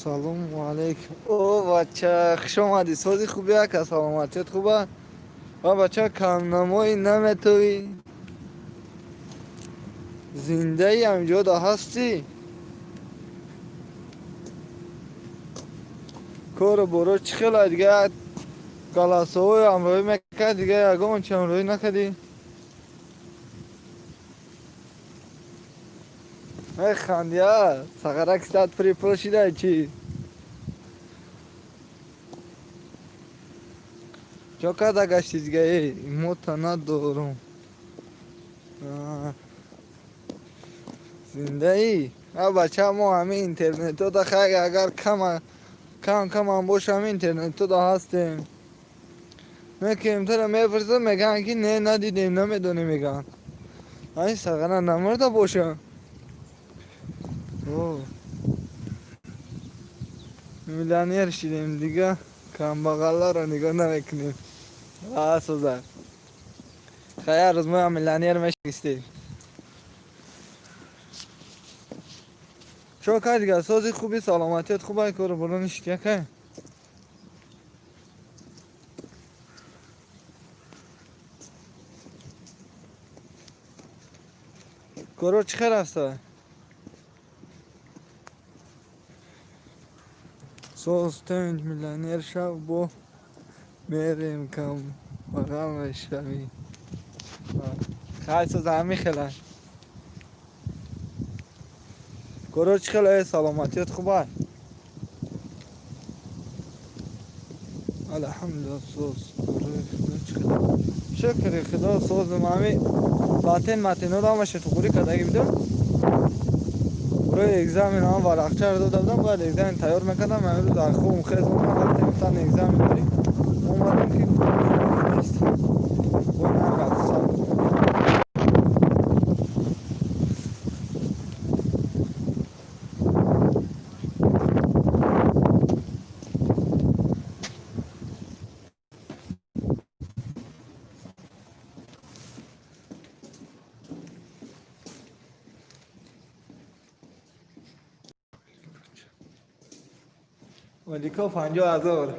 Салому алейкум. О, бача, хуш омадӣ. Сози хуби, ака, саломатият хуба? Ва бача, камнамоӣ наметавӣ? Зиндаи, ҳамҷода ҳастӣ? Кору боро чӣ хела? Дига голосовой ҳамроҳӣ мекард, дига ягон чи ҳамроҳӣ накардӣ? Механдия, сағарак сад припул шидай чӣ? Чо карда гашти дига? Э, мота надорум. Зиндаӣ? А бача, мо ҳамин интернетода хай, агар кама кам камам боша, ҳамин интернетода ҳастем. Не кемтара мепурсам, мегӯянд, ки не, надидем, намедонем, мегӯянд. Ай, сағара намурда боша? О, миллионер шидем, дига камбағалларо нигоҳ намекунем. А соза. Хай, рӯз мо миллионер мешистем. Чо кай дига, сози хуби, саломатият хубай, кору боро ништи, якай? Коро чӣ хел рафта? Соз, тинҷ, миллионер шав, бо мерем, камбағал мешавӣ. Хай, соза, ҳамин хела. Коро чӣ хела, саломатият хубай? Алҳамдулилла, соз. Корои худо чӣ хела? Шукри худо, созм. Ҳами патент матинҳоро ҳамаша туғурӣ кардаги будам. Барои экзамен ҳам варақчаро дода будам, бояд экзамен тайёр мекардам. Ҳамин рӯз аз хобам хез омадам, вақте гуфтанд, экзамен дорӣ, омадам, ки нест. Бо нарафтам. Малика, 50,000.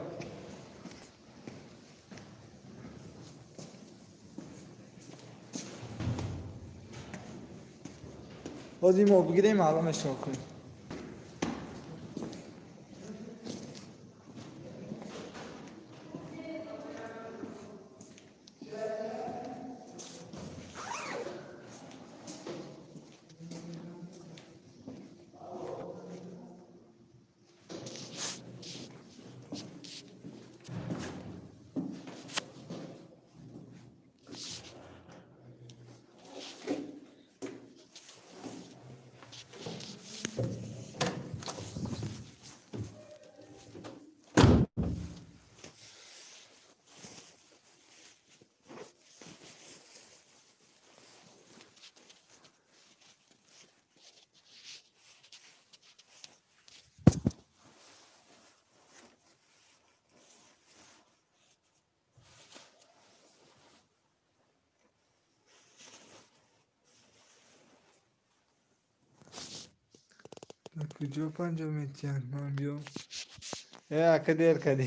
Боз мо бигирем, маълумешон кунем. Куҷо панҷо метиҳанд? Ман биём. Э, ака, дер кардӣ.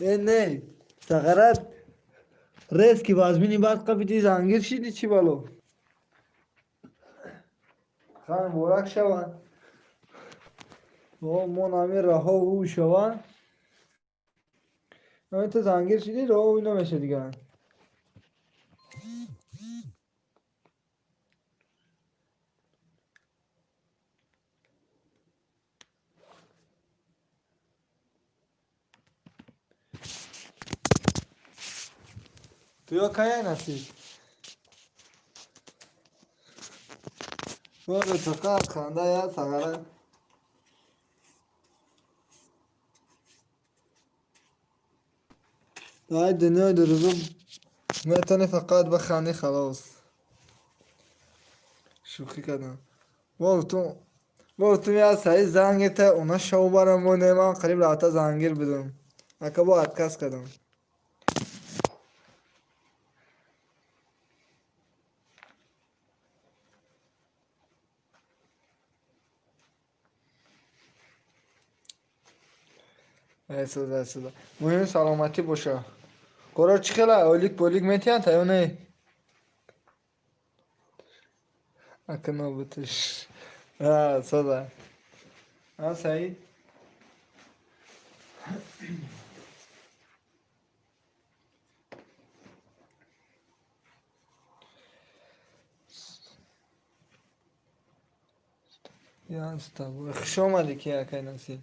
Э, не, сағарат резки вазмини баъд қабиди зангир шиди, чӣ бало? Хай, муборак шаванд. Мо ҳамин раҳо ӯ шаванд. Ҳамин ту зангир шидӣ, роҳ ӯ намеша дигар. Туё каяй насиб? Боро фақат ханда я сағара. Дар дунёи дурӯзу метавонӣ фақат бихандӣ, халос. Шӯхӣ кардам. Во ту Гуфтум я Саид занг гирифта, уна шов барам моне, ман қариб рафта зангир будам. Ака бо отказ кардам. Эсуда, эсуда. Муҳим саломатӣ боша. Коро чӣ хела ойлик полик метиҳанд ё не? Ака нобутиш. А, сода. А, Саид? Я с тобой. Хуш омадӣ ки акай Насиб.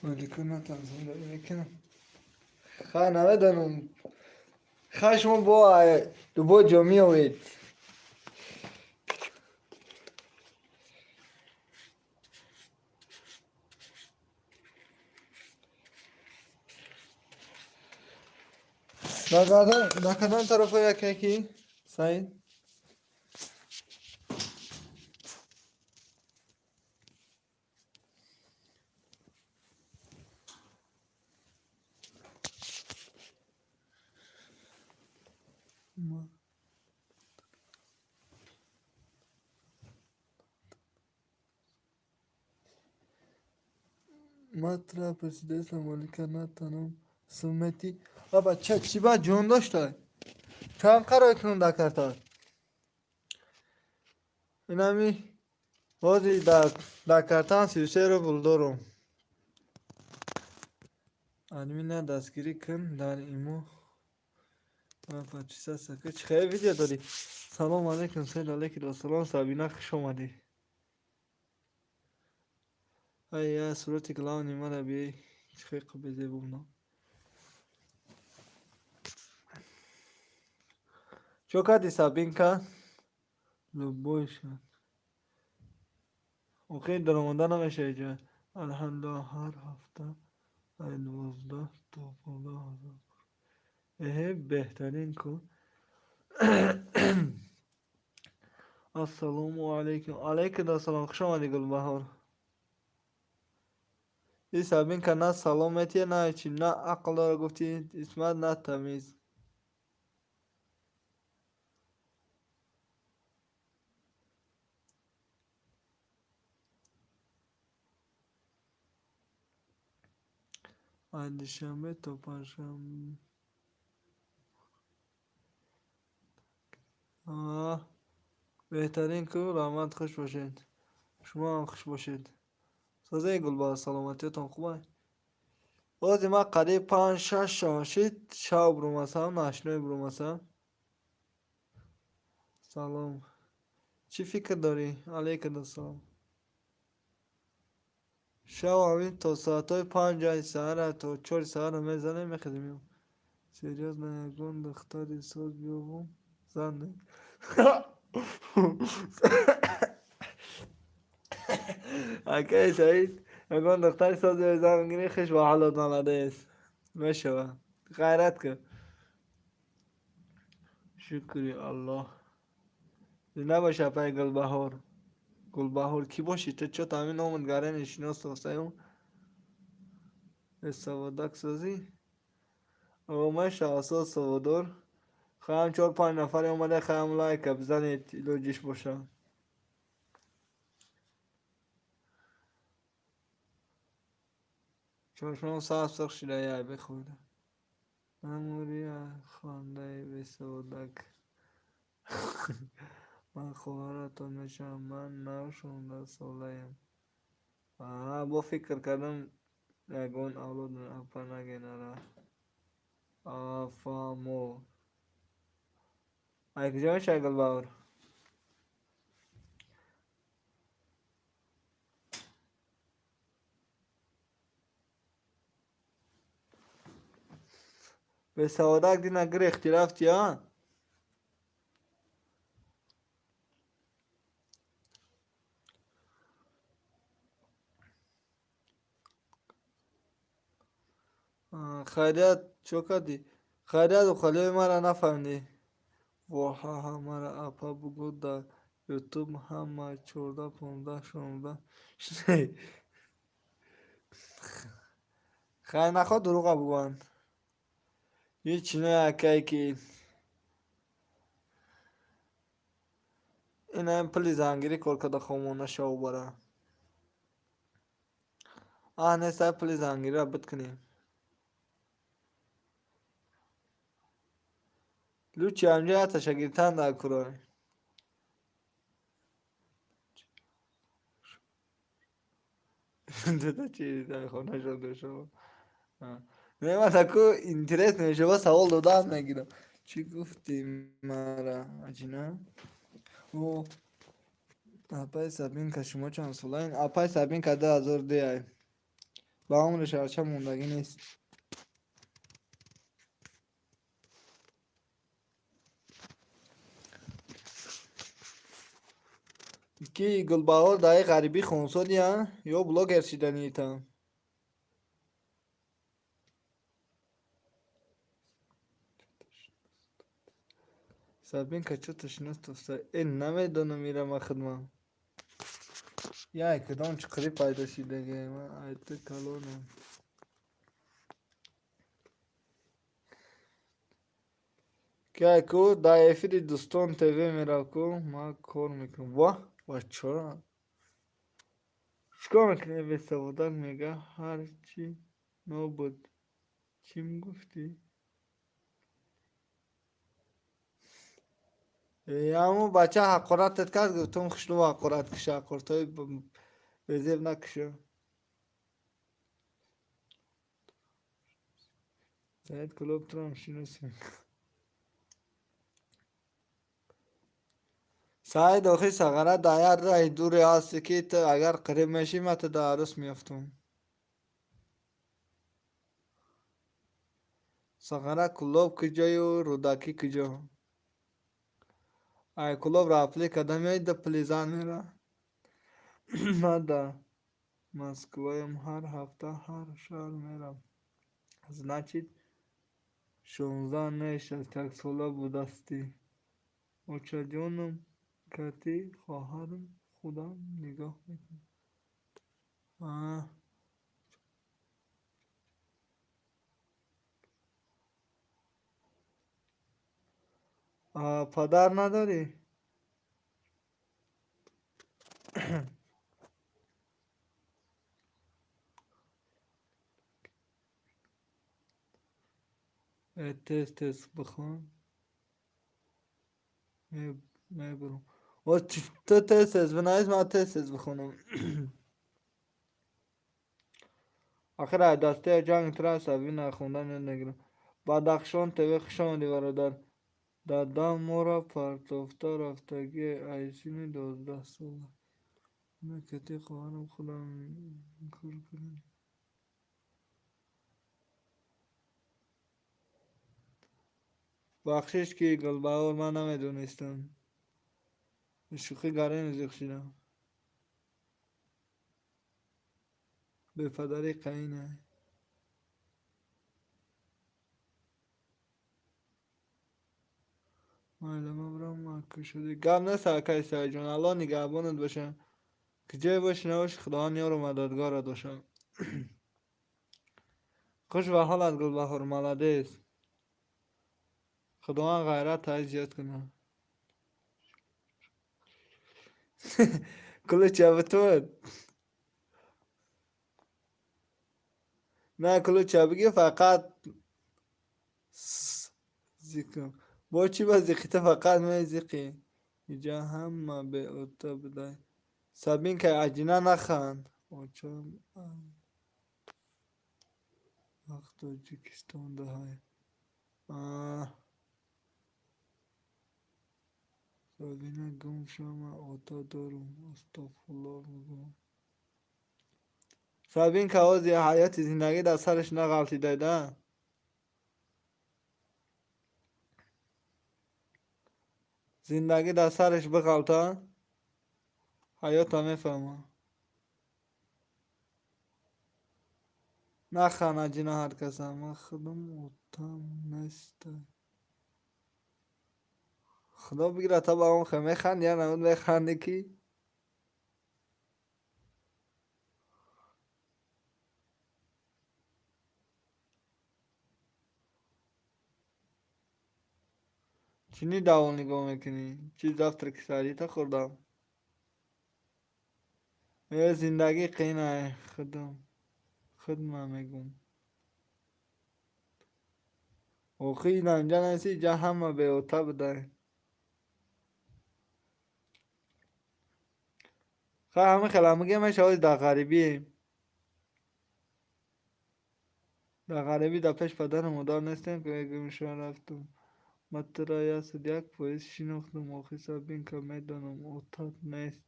Ойликунатам зиндагӣ мекунам. Ха намедонам. Ха шумо бо любой ҷо меоед. Дар кадом тарафа яке ки Саид? Матра пурсидаистам молика натанам сумети. А бача чӣ ба ҷон дошта? Чанд қарор кунам дар карта? Инами ҳозир дар картаам 33 рубл дорум. Админа дастгирӣ кун дар имо ва подписаться кун. Чӣ хеле видео дорӣ? Салом алейкум, Саид алейкум ассалом, Сабина хуш омадӣ. Ай я сурати главный мара биёй чӣ хеле қабезебо бунам. Чо кардӣ Сабинка? Любой шад. Охир даромада намешавӣ ҷа. Алҳамдулиллоҳ ҳар ҳафта ай 12 то 15 ҳазор. Эҳе беҳтарин ку. Ассалому алайкум. Алайкум ассалом. Хуш омадӣ Гулбаҳор. И Сабинка на салом метиҳад, на ҳечи, на ақл дора гуфти Исмат, на тамиз. Аз душанбе то панҷшанбе. Беҳтарин ку, раҳмат, хуш бошед. Шумо ҳам хуш бошед. Созаи Гулбаҳор, саломатиятон хуб ай? Ҳозир ман қариб панҷ шаш шавашид, шав бурумасам, нашной бурумасам. Салом. Чӣ фикр дорӣ? Алейкум ассалом. Шав ҳамин то соатҳои панҷаи саҳара то чори саҳара мезанем, мехезем. Серьёзно, ягон духтари соз биёбум? Зан не. Акаи Саид, ягон духтари соз биёбӣ зан бигирӣ, хеш ба ҳолот молодец. Мешава. Ғайрат кун. Шукри Аллоҳ. Зинда бош апаи Гулбаҳор. Гулбаҳор кӣ бошӣ? Ту чо ҳамин номат гарани шинос сохтаем? Саводак созӣ? Мешава соз саводор. Хаям чор панҷ нафаре омада, хаям лайка бизанед илоҷиш боша. Чошмам сабз сирх шуда яй бихӯрда. Намурӣ хондаи бесаводак. Ман хоҳаратон мешавам. Ман нав 16-солаям. Бо фикр кардам ягон авлод апа нагенара. Афамо. Ай куҷо мешавад Гулбаҳор? Бесаводак дина гирехти рафти а? Хайрият чо кардӣ? Хайрият ухалиҳои маро нафаҳмидӣ. Воҳаҳа, мара апа бугӯ, дар ютуб ҳама 14, 15, 16. Хай, нахоҳ дурӯға бугӯянд. Ҳеҷ не, акай, ки инаем пули зангирӣ кор карда хомона шаву бара. Аҳ, нестай, пули зангириро бит кунем. Лучи ҳамҷа яташа гиртан дар курой. Дада чи дар хонашон дошо. Не, ман таку интерес мешава, савол додаам мегирам. Чӣ гуфтӣ мара, аҷина? О, апай Сабинка, шумо чанд солаин? Апай Сабинка 2002 ай. Ба умриш арча мондагӣ нест. Ки Гулбаҳор даи ғарибӣ хонсодия ё блогер шиданиитам? Сабинка чё ташнас тоста? Э, намедонам ира ма хидмам. Яй, кадом чуқурӣ пайдо шидаги? Ман айта калонам. Кай ку дар эфири Дӯстон ТВ мерав ку, ман кор мекунам. Ва, ва чора? Чикор мекунӣ, бесаводак мега ҳар чӣ нобуд. Чим гуфтӣ? Ҳамун бача ҳақоратат кард, гуфтум хушлу ҳақорат киша, ҳақоратҳои безеб накиша. Саид клуб туро шиносем. Саид, охи сағара дар як раҳи дуре ҳасте, ки ту агар қариб мешӣ, ман ту дар арӯс меёфтум. Сағара Кулоб куҷою Рӯдакӣ куҷо? Ай Кулоб рафли карда меои, ду пули зан мера. Ман дар Москваям, ҳар ҳафта ҳар шаҳр мерам. Значит, 16 не, 61сола будастӣ. Очаҷоном кати хоҳарам худам нигоҳ мекунам. Падар надорӣ? Тез тез бихон. Мебурам. Ту тез тез бинавис, ман тез тез бихонам. Ахир ай дастаи ҷанг тура Сабина хондан ёд мегирам. Бадахшон ТВ, хуш омадӣ, бародар. Дадам моро партофта рафтагӣ ай синни 12 сола. Ман кати хоҳарам худам кор кунем. Бахшиш ки Гулбаҳор, ман намедонистам. Шӯхӣ гарем зиқ шидам. Бепадарӣ қаин ай. Майла, ман бирам, маку шудӣ. Гап нест, акай Саидҷон, Аллоҳ нигаҳбонат боша. Куҷое бошӣ набошӣ, Худованд ёру мададгорат бошад. Хуш ба ҳолат, Гулбаҳор, молодец. Худованд ғайрат тай зиёд кунад. Ключа бутуд. На, ключа бигир, фақат зикр. Бо чӣ ба зиқита фақат мезиқӣ? Иҷа ҳама беота будай. Сабинка, аҷина наханд. Очам вақт Тоҷикистон даҳай. Сабина, гум шав, ман ота дорум. Астағфируллоҳ мегӯям. Сабинка ҳози ҳаёти зиндагӣ дар сараш нағалтидай да? Зиндагӣ дар сараш биғалта, ҳаёта мефаҳма. Наханд аҷина ҳар каса. Ман худам отам нестай. Худо бигирад, та ба он хе механди, я намуд механди ки чӣ давол нигоҳ мекунӣ? Чӣ завтраки сарита хӯрдам? Э, зиндагӣ қиин, худам худ ман мегӯм. Охи ина инҷа нест, инҷа ҳама беота будай. Хай, ҳама хела мегӯям, мешавад, дар ғарибием. Дар ғарибӣ дар пеш падару модар нестем, ки мегӯем шумо рафтум. Ман туро 101% шинохтум, охи Сабинка, медонам, отат нест.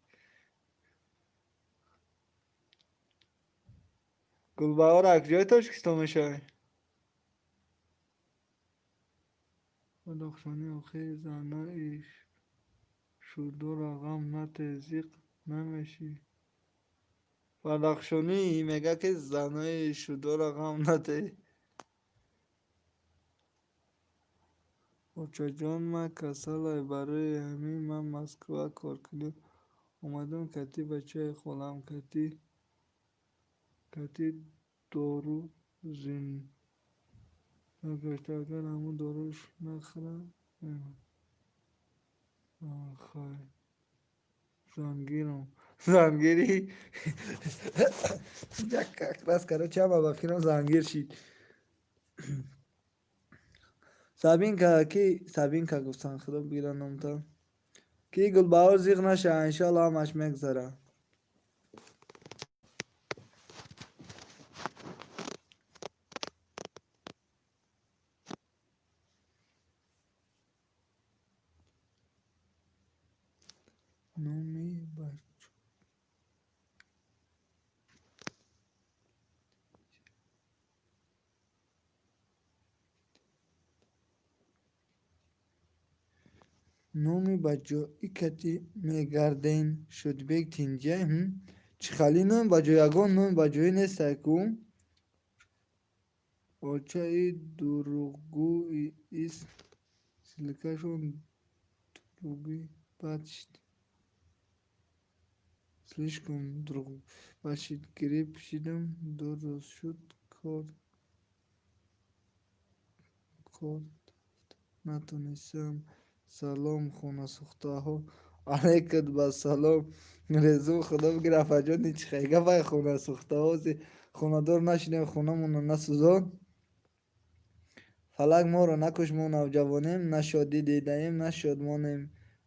Гулбаҳор, аз куҷои Тоҷикистон мешавӣ? Бадахшонӣ. Охи занаи шудора ғам нате, зиқ намешӣ. Бадахшонӣ мега, ки занои шудора ғам нате. Очаҷон, ман касалай, барои ҳамин ман Москва коркунӣ омадам, кати бачаи холам, кати дору зинда гашта, агар ҳамун доруш нахӯрам мемирам. Хай, зангирам. Зангирӣ? Как раз, короче, ҳама ба фикрам зангир шид. Сабинка, ки Сабинка гуфтан, худо бигира номта. Ки Гулбаҳор, зиқ наша, иншоалло ҳамаш мегзара. Номи бачо номи баҷои кати мегарден, Шудбек тинҷа. Чӣ хали ном ба ҷой, ягон ном ба ҷоӣ нестай ку. Очаи дурӯғгӯ ис ссылкашон дурӯғи бад шид. Слишком дурӯғ бад шид. Грипп шидам, 2 рӯз шуд, кор натонистам. Салом, хонасӯхтаҳо. Алайкум басалом. Резу, худо бигира, афаҷони, чӣ хел гапай хонасӯхтаҳо? Хонадор нашидем, хонамонро насӯзон. Фалак моро накуш, мо навҷавонем, на шодӣ дидаем, на шодмонем.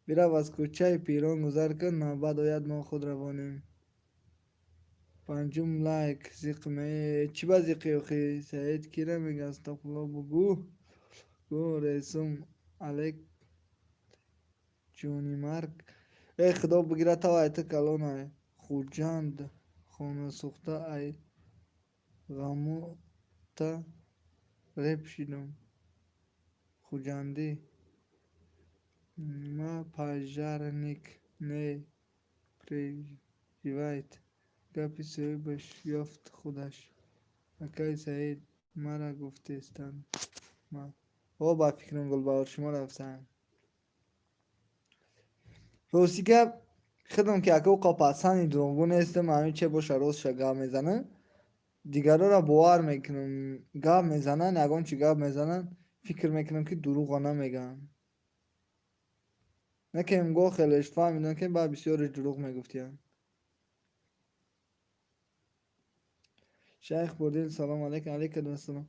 Бирав, аз кӯчаи пирон гузар кун, навбат ояд, мо худ равонем. Панҷум лайк. Зиқ чӣ ба зиқи охи? Саид кира мега, астағфирулло бугӯ. Гӯ ресум алек ҷони марг. Э, худо бигира, тавай ту калонай. Хуҷанд хонасӯхта, ай ғамота реп шидам. Хуҷандӣ. Ма пожарник, не переживайте. Гапи соҳибаш ёфт худаш. Акаи Саид, мара гуфтестанд. О, ба фикрам Гулбаҳор шумо рафтанд. Рости гап, худам ки ака уқа пасанди дурӯғгӯ нестам, ҳамин че боша ростша гап мезанам. Дигарора бовар мекунам, гап мезананд, ягон чи гап мезананд, фикр мекунам, ки дурӯға намегӯянд. Не ки имгоҳ хелеш фаҳмидам, ки баъд бисёреш дурӯғ мегуфтиянд. Шайх Бурдил, салом алейкум. Алейкум ассалом.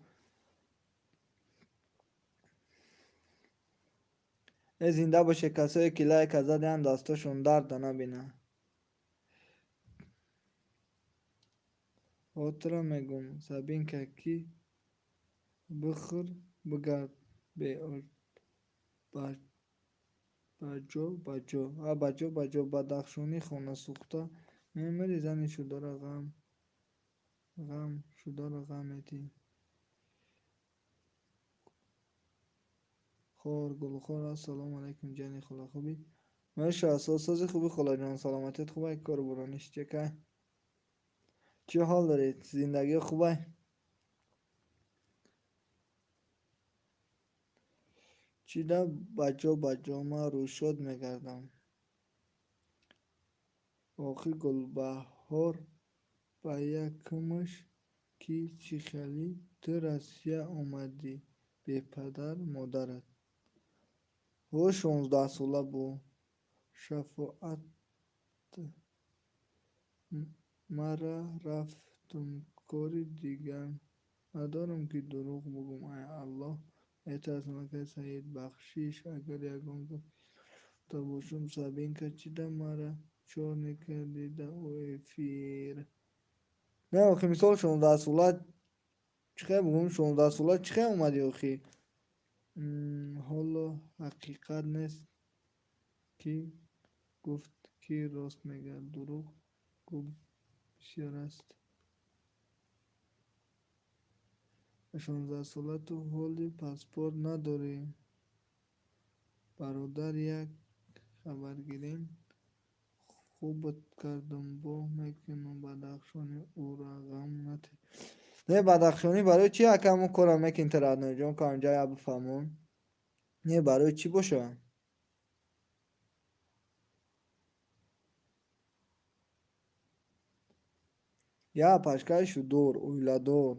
Э, зинда боше касое ки лайка задианд, дастошон дарда набинад. Отро мегӯм, Сабинка, ки бихӯр, бигард баҷо баҷо баҷо баҷо. Бадахшонӣ хонасӯхта мемирӣ, зани шудора ғам ғам шудора ғам метиҳӣ. Хор Гулхор, ассалому алайкум, ҷани хола, хубӣ? Меша, сози хуби, холаҷон, саломатият хубай, кору борониш чекай? Чӣ ҳол доред? Зиндагӣ хубай? Чида баҷо баҷо ман рӯшод мегардам. Охи Гулбаҳор ба якумаш ки чӣ хелӣ ту Россия омадӣ бепадар модарат. Ӯ 16-сола бу. Шафоат мара рафтум кори дигар надорам ки дурӯғ бугум. Ай Аллоҳ метарсам акай Саид бахшиш агар ягон гапи гуфта бошам. Сабинка чида мара чёрный кардӣ да ӯ эфир? Не охи мисол 16-сола чӣ хел бугум 16-сола чӣ хел омадӣ охи? Ҳоло ҳақиқат нест ки гуфт ки рост мегӯяд дурӯғ гӯ бисёр аст. 16-сола ту ҳоли паспорт надорӣ. Бародар як хабаргирем хубат кардам бо мекунам бадахшонӣ ӯра ғам натӣ. Не бадахшонӣ барои чӣ ака мо кора мекунем ту роднойҷон ко анҷа я бифаҳмон. Не барои чӣ боша? Я пашкаи шудор, оиладор.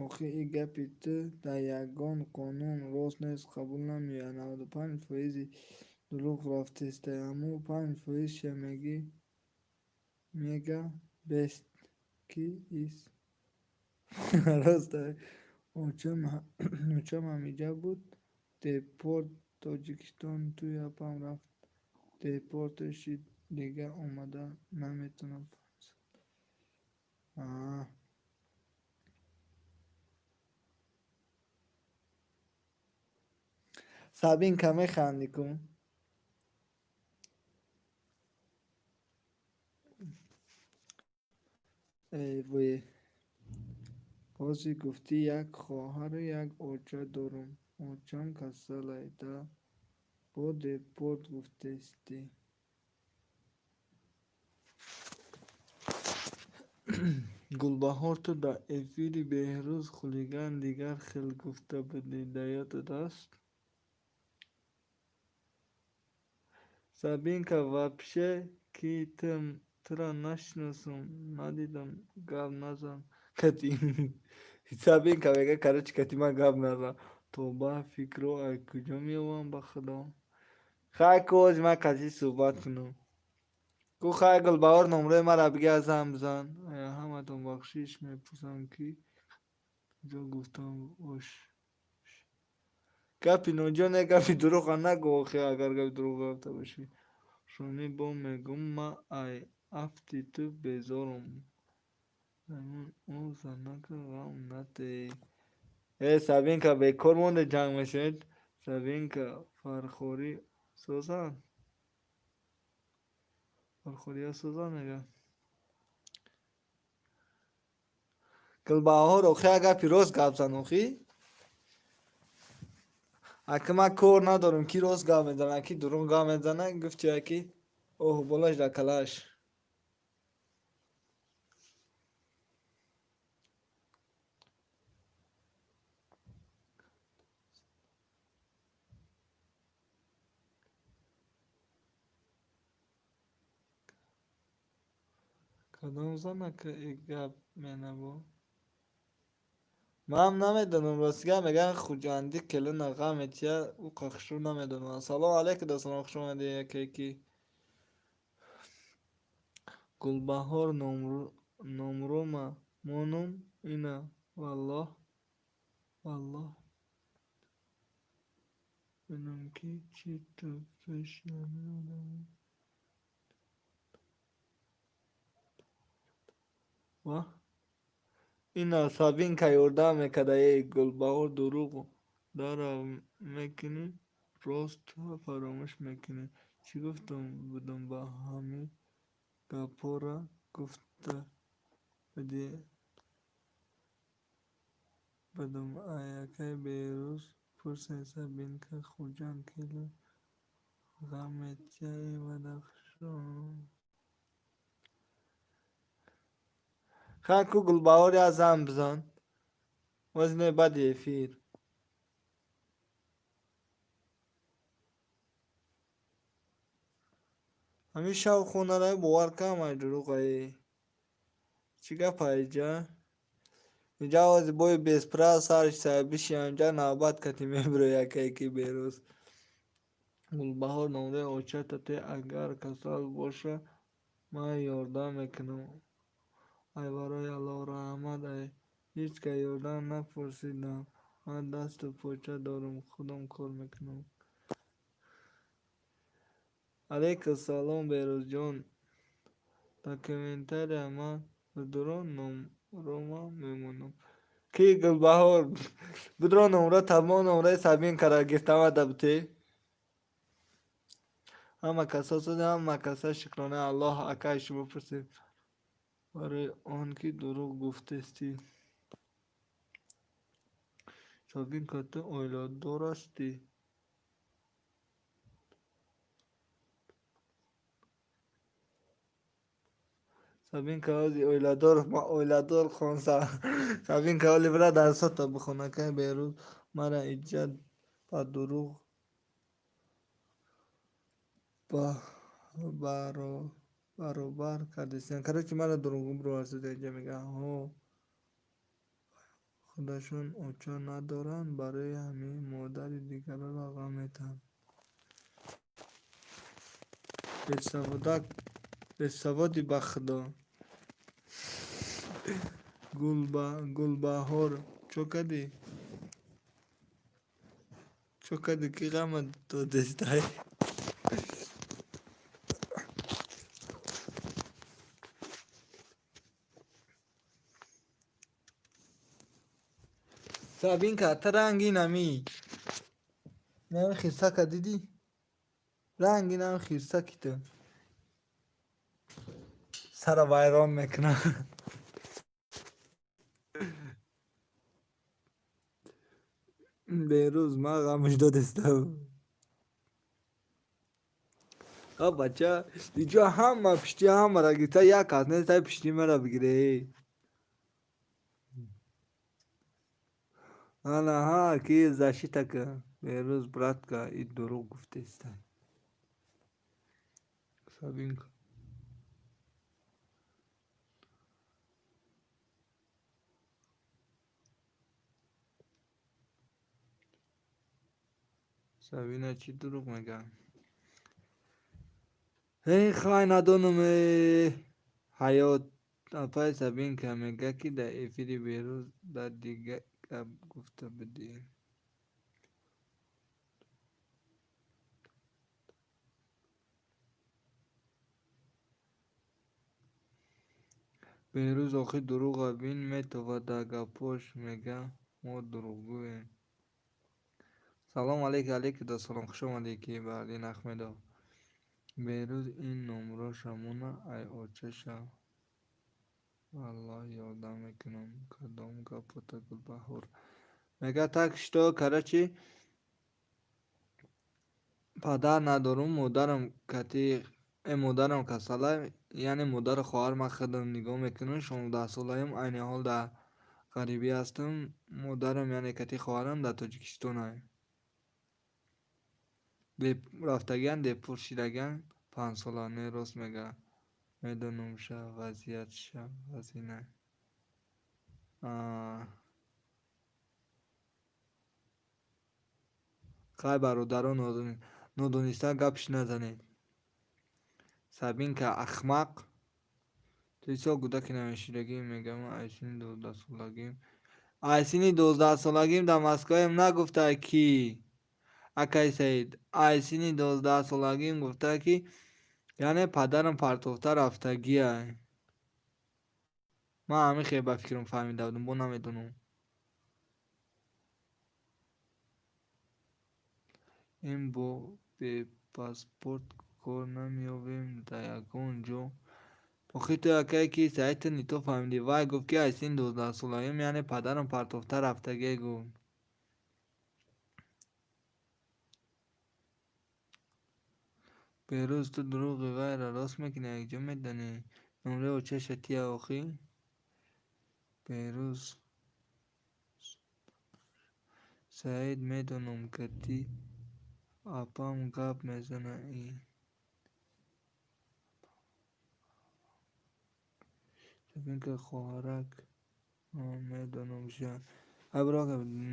Охи и гапи ту дар ягон қонун рост нест қабул намеояд. 95 фоизи дурӯғ рафтестай аммо 5 фоизша мегӣ мега бест ки ис ростай. Очам ҳамиҷа буд депорт Тоҷикистон туи апам рафт депорташ шид дигар омада наметавонад. Сабинка механдӣ ку? Эй вой. Ҳозир гуфтӣ як хоҳару як оча дорум. Очам касалай да бо депорт гуфтестӣ. Гулбаҳор ту дар эфири Беҳрӯз хулиган дигар хел гуфта будӣ дар ёдат аст? Сабинка вообще ки тура нашиносам надидам гап назан кати. Сабинка мега короче кати ман гап назан. Тоба фикрҳо аз куҷо меёбам ба худо? Хай ку ҳозир ман кати суҳбат кунам. Ку хай Гулбаҳор номрои мара бигир зан бизан. Ҳаматон бахшиш мепурсам ки куҷо гуфтам бош. Гапи ноҷо не гапи дурӯға нагӯ охи агар гапи дурӯғ гуфта бошӣ. Шонӣ бо мегӯм ман ай афти ту безорум. Ӯ занака ғам натей. Э Сабинка бекор монде ҷанг мешавед? Сабинка фархорӣ созанд? Фархориҳо созанд мегӯяд. Гулбаҳор охи як гапи рост гап зан охи. Ака ман кор надорам ки рост гап мезанад, ки дурӯғ гап мезанад, гуфти яки оҳ болаш дар калааш. Кадом занака и гап менабо? Манам намедонам рости гап мегӯянд хуҷандӣ келина ғам метия ӯ қахшӯ намедонам. Салом алейкум дӯстон хуш омадед яке ки Гулбаҳор номрома монум ина валлоҳ валлоҳ бинам ки чӣ ту пеши ҳамин одам ва ина Сабинка ёрдам мекарда эй Гулбаҳор дурӯғ дара мекунӣ рост фаромӯш мекунӣ. Чӣ гуфтам будам ба ҳамин гапҳора гуфта будам ай акай Беҳрӯз пурсед Сабинка Хуҷанд келин ғам метия и Бадахшон. Хай ку Гулбаҳор як зан бизан. Вазне баъди эфир. Ҳамин шав хонара бовар кам ай дурӯғае. Чӣ гап айҷа? Инҷа ози бои беспра сар биши анҷа навбат кати мебиро якае ки Берӯз. Гулбаҳор номраи очата те агар касал боша ман ёрдам мекунам. Ай барои Аллоҳ раҳмат ай ҳеҷ кас ёрдам напурсидам. Ман дасту поча дорам, худам кор мекунам. Алейкум салом, Берӯзҷон. Дар комментария ман бидро номрома мемонам. Ки Гулбаҳор бидро номра тамом номраи Сабинкара гиртамада бите. Ҳама касо шуда, ҳама каса шукронаи Аллоҳ акай шумо пурсем. Барои он ки дурӯғ гуфтестӣ. Сабинка, ту оиладор ҳастӣ? Сабинка ози оиладор, оиладор хонса. Сабинка оли бира дарсота бихон акай Берӯз мара иҷа ба дурӯғ баробар кардестиан. Короче, мара дурӯғгӯ бироварсида иҷа мегӯянд. Ҳо, худашон оча надоранд, барои ҳамин модари дигарро ғам метаҳанд. Бесаводак, бесаводи ба худо. Гулбаҳор, чо кардӣ? Чо кардӣ ки ғамат додестай? Сабинка, ту ранги нами. Нами хирсака дидӣ? Ранги нами хирсаки ту. Сара вайрон мекунам. Берӯз ман ғамаш додестам. А бача, иҷо ҳама пишти ҳамаро гирифта, як кас нест пишти маро бигире. Ана ҳа ки защита ка. Берӯз братка и дурӯғ гуфтестай. Сабинка. Сабина чӣ дурӯғ мегӯяд? Эй хай надонам ҳаёт. Апай Сабинка мегӯяд ки дар эфири Берӯз дар дигар гап гуфта будӣ. Берӯз охир дурӯға бин метовад дар гапҳош мега мо дурӯғгӯем. Салом алейк, алейкум ассалом, хуш омадед ки Баҳриддин Ахмедов. Берӯз ин номро шамона ай очаша валлоҳ ёрдам мекунам. Кадом гапота Гулбаҳор? Мега так что, короче, падар надорум, модарам кати модарам касала, яъне модару хоҳар ман худам нигоҳ мекунам. 16-солаем, айни ҳол дар ғарибӣ ҳастам. Модарам яъне кати хоҳарам дар Тоҷикистонай. Рафтагиан депуршидагиан 5-сола. Не рост мега. Медонумша вазъиятша вазина. Хай бародарон нодониста гапш назанед. Сабинка ахмақ. Ту исо кӯдаки намешидагӣ мегам ай синни 12-солагим. Ай синни 12-солагим дар Москваем нагуфта ки акай Саид. Ай синни 12-солагим гуфта ки яъне падарам партофта рафтагиай. Ман ҳамин хел ба фикрам фаҳмида будам, бо намедонам. Ин бо бепаспорт кор намеёбем дар ягон ҷо. Охир ту акае ки Саид ту нито фаҳмидӣ. Вай гуфт ки ай синни 12-солагим яъне падарам партофта рафтагие гуфт. Берӯз ту дурӯғи вайро рост мекунӣ, якҷо медонӣ. Номраи очаша тия охӣ? Берӯз Саид медонам кати апам гап мезана ин. Сафинка хоҳарак медонам ша. Ай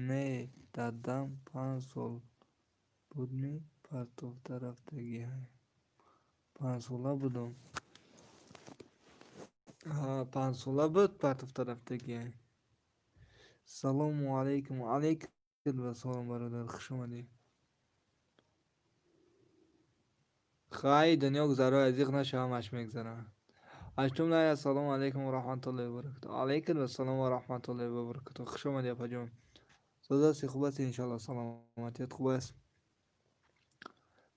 не дадам 5 сол будми партофта рафтагиҳай. 5 сола будам. 5 сола буд партофта рафтагиҳай. Салому алайкум. Алайкум вассалом бародар, хуш омадӣ. Хай дунё гузаро зиқ наша, ҳамаш мегзара. Аштум лай ассалому алайкум ва раҳматуллоҳи ва баракатуҳ. Алайкум вассалом ва раҳматуллоҳи ва баракатуҳ. Хуш омадӣ апаҷон. Соз ҳастӣ, хуб ҳастӣ иншоаллоҳ, саломатият хуб аст.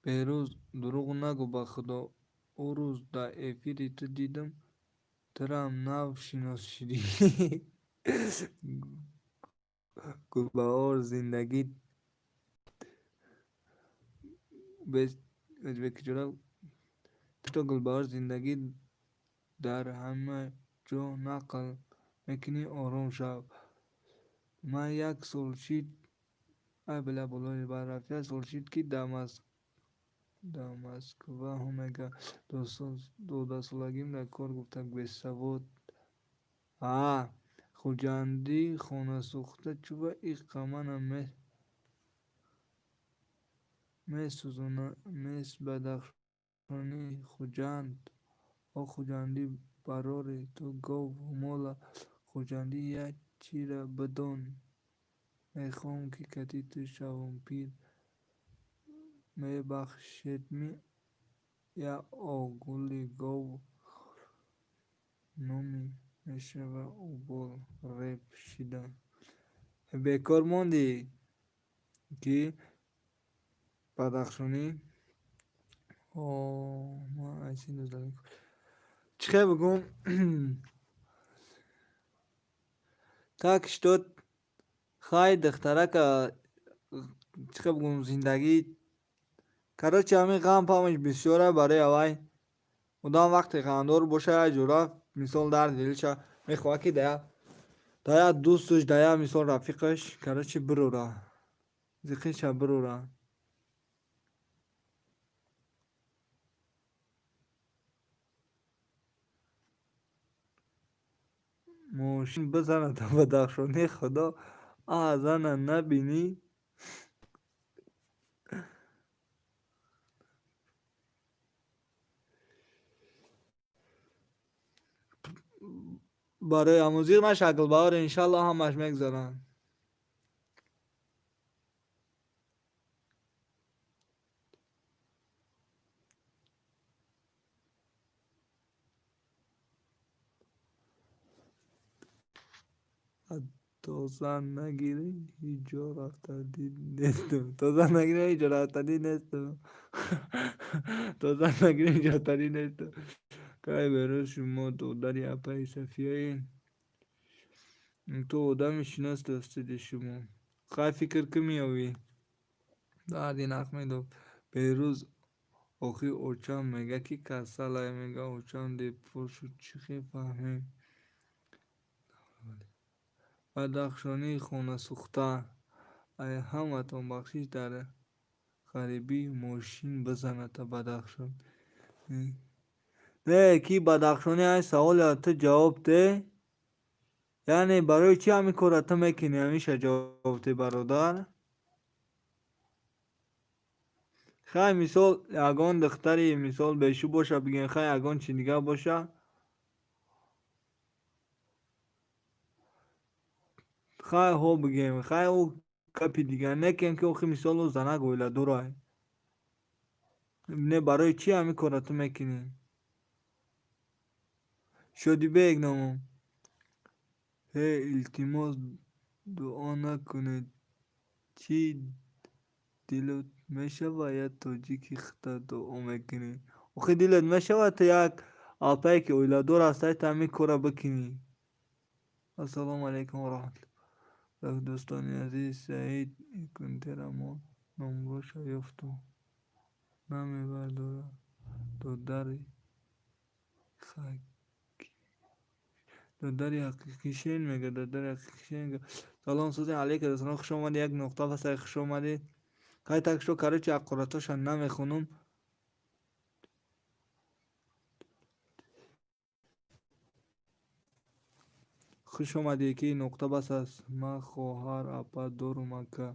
Беҳрӯз дурӯғ нагӯ ба худо. Ӯ рӯз дар эфири ту дидам, турам нав шинос шудӣ. Гулбаҳор зиндагӣ Гулбаҳор зиндагӣ дар ҳама ҷо нақл мекунӣ, ором шав. Ман як сол шид ай била болои бар рафт, як сол шид ки дар Москва мега 12-солагим дар кор гуфта бесавод. Хуҷандӣ хонасӯхта чӯба иққа мана месӯзона мес Бадахшони Хуҷанд. О Хуҷандӣ барори ту гову мола Хуҷандӣ як чира бидон. Мехоҳам ки кати ту шавам пир. Мебахшедми я огули гов номи мешава убол реп шида. Бекор мондӣ ки Бадахшонӣ? Ман чӣ хел бигӯм? Так что хай духтарака чӣ хел бигӯм зиндагӣ. Короче ҳамин ғам памаш бисёра барои авай. Одам вақте ғамдор боша як ҷура мисол дарди дилша мехоҳад ки да як дӯсташ, да як мисол рафиқаш короче бирора. Зиқиша бирора. Мошин бизанад Бадахшонӣ худо зана набинӣ. Барои ҳамун зиқ наша Гулбаҳор, иншаллоҳ ҳамаш мегзаранд. То зан нагирӣ ҳеҷ ҷо рафтадӣ нестам. То зан нагирӣ ҳеҷ ҷо рафтадӣ нестам. То зан нагирӣ ҳеҷ ҷо рафтадӣ нестам. Кай Беҳрӯз шумо додари апаи Сафияед? Ту одами шинос ҳастеди шумо. Хай фикр кӣ меёвӣ? Дарди нақ медод. Беҳрӯз охир очам мега ки касалай мега очам депор шуд чӣ хел фаҳмем? Бадахшонии хонасӯхта. Ай ҳаматон бахшиш дар ғарибӣ мошин бизаната Бадахшон. Не ки Бадахшонӣ ай саволе ту ҷавоб де. Яъне барои чӣ ҳамин корро ту мекунӣ ҳамеша ҷавоб де бародар? Хай мисол ягон духтари мисол бешу боша бигем хай ягон чи дигар боша. Хай ҳо бигем хай ӯ гапи дигар некем ки охи мисол ӯ занак оиладорай. Не барои чӣ ҳамин корро ту мекунӣ? Шодибек номам. Ҳе илтимос дуо накунед. Чӣ дилот мешавад як тоҷики хита дуо мекунӣ? Охи дилат мешавад ту як апае ки оиладор ҳастай ту ҳамин корро бикунӣ? Ассалому алайкум ва раҳматуллоҳ. Дӯстони азиз, Саид икунтера мо номроша ёфту намебардорад. Додари Додари ҳақиқӣ шен мега, додари ҳақиқӣ шен мега. Салом сӯзи алейкум салом, хуш омадед, як нуқта пас хуш омадед. Хай так шо, короче, ҳақоратоша намехонам. Хуш омадед, ки нуқта бас аст. Ман хоҳар апа дорум, ака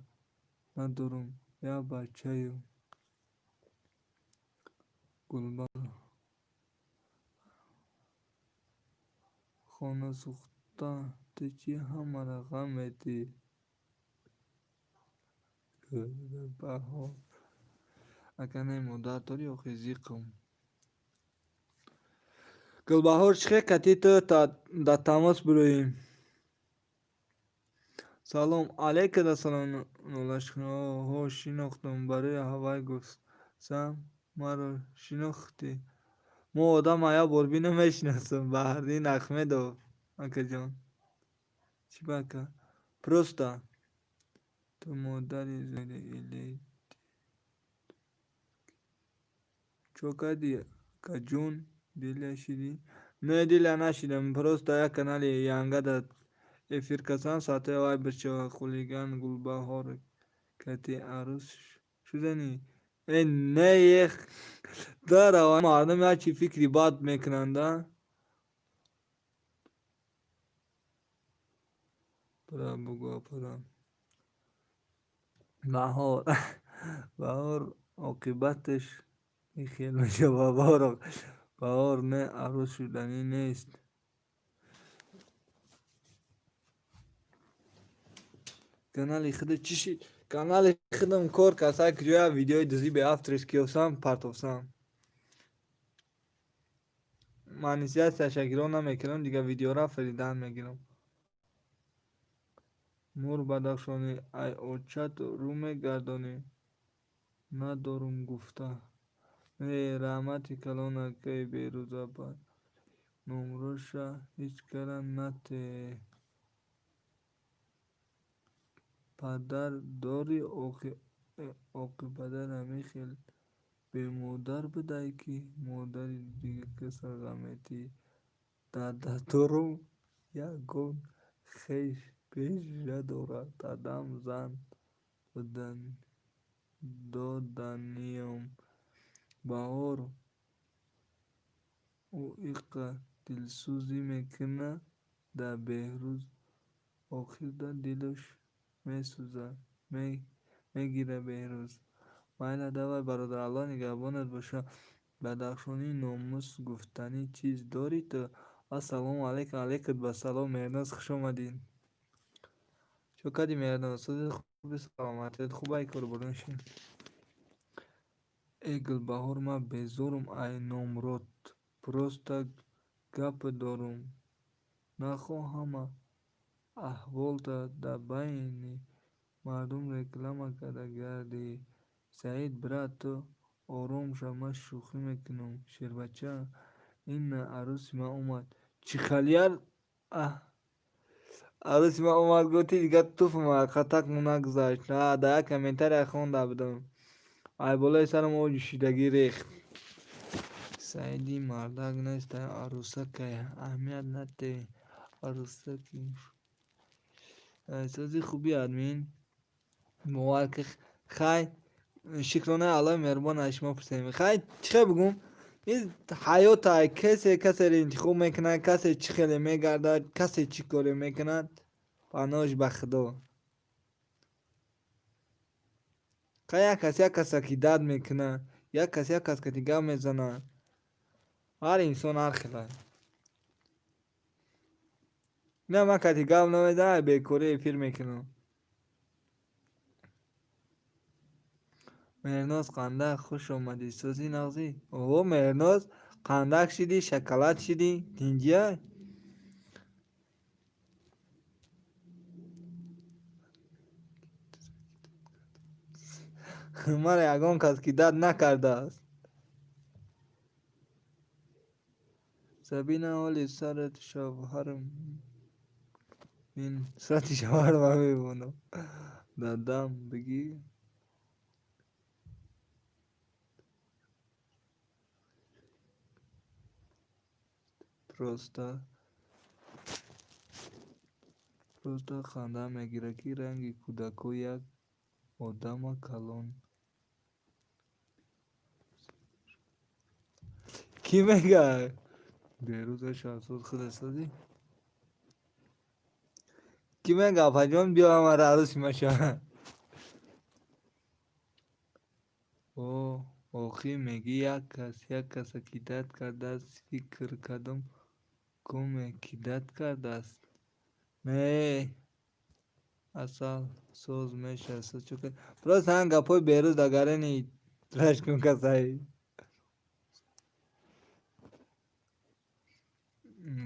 надорум, як бачаю. Гулбаҳор хонасӯхта, ту чӣ ҳамаро ғам медиҳӣ? Гулбаҳор ака не модар дорӣ охи зиқм. Гулбаҳор чӣ хел кати ту дар тамос бироем? Салом алейкум салом нолашҳо шинохтам, барои ҳавай гуфтам маро шинохтӣ. Мо одама як бор бинам мешиносам. Баҳриддин Ахмедов акаҷон. Чӣ ба ака? Просто ту модари или чо кардӣ акаҷон? Диля шидӣ? Не, диля нашидам. Просто як канали янга дар эфир касам, сатҳи вай бишава. Хулиган Гулбаҳор кати арӯс шуданӣ? Э не ех дара мардум як чи фикри бад мекунанд, а? Пара бугӯ пара. Баҳор баҳор оқибаташ хел мешавад. Баҳор баҳор не арӯс шуданӣ нест. Канали худа чӣ шид? Канали худам кор каса куҷоя видеои дузи беавторский ёфтам, партофтам. Монетизатсияша гирон намекунам, дигар видеора фаридан мегирам. Мур Бадахшонӣ, ай очат рӯ мегардонӣ? Надорум гуфта. Э раҳмати калон акаи Берӯза номроша ҳеҷ кара натеҳ. Падар дорӣ охи падар ҳамин хел бемодар будай ки модари дигар каса ғам метиҳӣ. Дада дорум ягон хеш пеш надорад. Дадам зан доданиём. Баҳор ӯ иқа дилсӯзӣ мекунад да Беҳрӯз охирда дилаш месӯзад мегирад Беҳрӯз. Майла давай бародар, Аллоҳ нигаҳбонат бошад. Бадахшонӣ номус гуфтанӣ чиз дорӣ ту? Ассалому алайкум, алайкум басалом Меҳрноз, хуш омадед. Чо кардӣ Меҳрноз? Сӯзи хуби саломатият хуб ай корбурон ши. Э Гулбаҳор ман безорум ай номрот. Просто гап дорум. Нахоҳ ҳама аҳволта дар байни мардум реклама карда гардӣ. Саид брат ту ором шав, ман шӯхӣ мекунам. Шербача ина арӯси ман омад. Чӣ халияр арӯси ман омад гуфти дигар туфм қатакмон нагузашт. Дар як комментария хонда будам. Ай болои сарам об ҷӯшидагӣ рехт. Саиди мардак нест, арӯсакай аҳамият надеҳ. Арӯсаки сӯзи хуби админ. Бовар ки хай шукронаи Аллоҳи меҳрубон аз шумо пурсем. Хай чӣ хел бигӯм? Ин ҳаётай, касе касеро интихоб мекунад, касе чӣ хеле мегардад, касе чӣ коре мекунад, паноҳш ба Худо. Хай як кас як каса ки дард мекунад, як кас як кас кати гап мезанад. Ҳар инсон ҳар хел аст. На ман кати гап намезанам, бекорӣ эфир мекунам. Меҳрноз қандак хуш омадӣ. Сӯзи нағзӣ? Оҳо Меҳрноз қандак шидӣ, шоколад шидӣ, тинҷиай? Маро ягон кас ки дард накардааст. Сабина ҳоли сарат шавҳарам сурати шавҳарам мемонам. Дадам бигӣ. Просто Просто ханда мегирад, ки ранги кӯдако як одама калон. Кӣ мега? Берӯза Шаҳзод худа созӣ? Кӣ мега, апаҷон, биё ҳамара арӯси ма ша. О, охӣ мегӣ як кас як каса кидат кардааст, фикр кардам коме кидат кардааст. Не, асал соз меша. Просто ҳамин гапҳои Берӯз дагарени рашкун касай.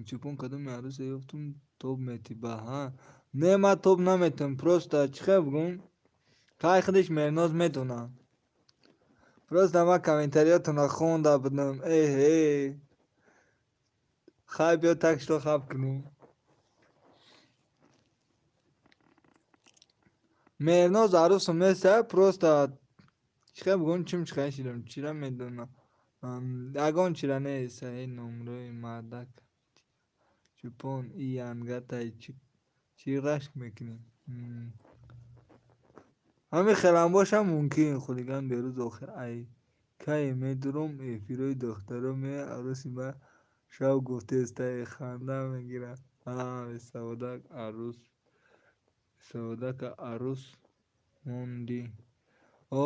Чӯпон кадоми арӯсе ёфтум тоб метӣ ба ҳа. Не, ман тоб наметам, просто чӣ хел бигӯм? Хай худиш Мерноз медонад. Просто ман комментариётонро хонда будам. Эҳе. Хай биё так что хаб кунем. Мерноз арӯсам нест, просто чӣ хел бигӯм, чим чихел шидам, чира медонам. Ягон чира нест, ин номрои мардак. Чӯпон и янгатай чӣ рашк мекунӣ? Ҳамин хелам бошам мумкин, хулиган Берӯз охир ай кае медурам эфирҳои духтаро меояд арӯси ма шав гуфтестай ханда мегирад. Бесаводак арӯс бесаводака арӯс мондӣ. О,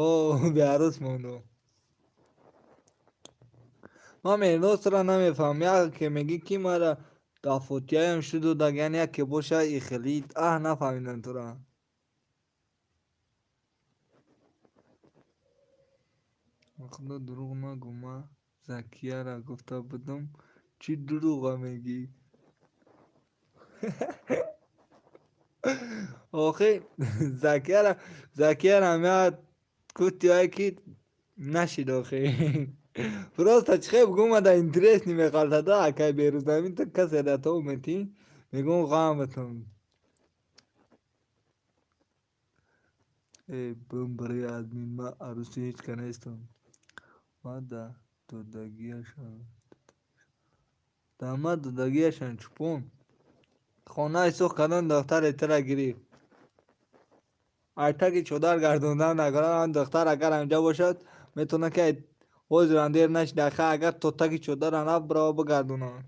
беарӯс мондум. Ман Мернозро намефаҳмам. Яке мегӣ ки мара дар фотиҳаям шуду даган яке боша и хеле аҳ нафаҳмидам тура. Ба худо дурӯғ нагӯ, ман Закияра гуфта будам. Чӣ дурӯға мегӣ? Охи Закияра Закиярам як гуфтиҳое ки нашид охи. Просто чӣ хел бигӯм, мада интересный меғалтада акай Берӯз ҳамин ту касе да то метӣ мегӯм ғам битам. Э бимбири админ, ман арӯси ҳеҷ ка нестам. Ман да додагиашам. Да ман додагиашам чӯпон. Хонаи сух кардам духтаре тура гирифт. Айтаги чодар гардондан накунад, духтар агар ҳамҷа бошад, метавонад ки ҳозирам дер нашида, хай агар то таги чодарам рафт бирава бигардонад.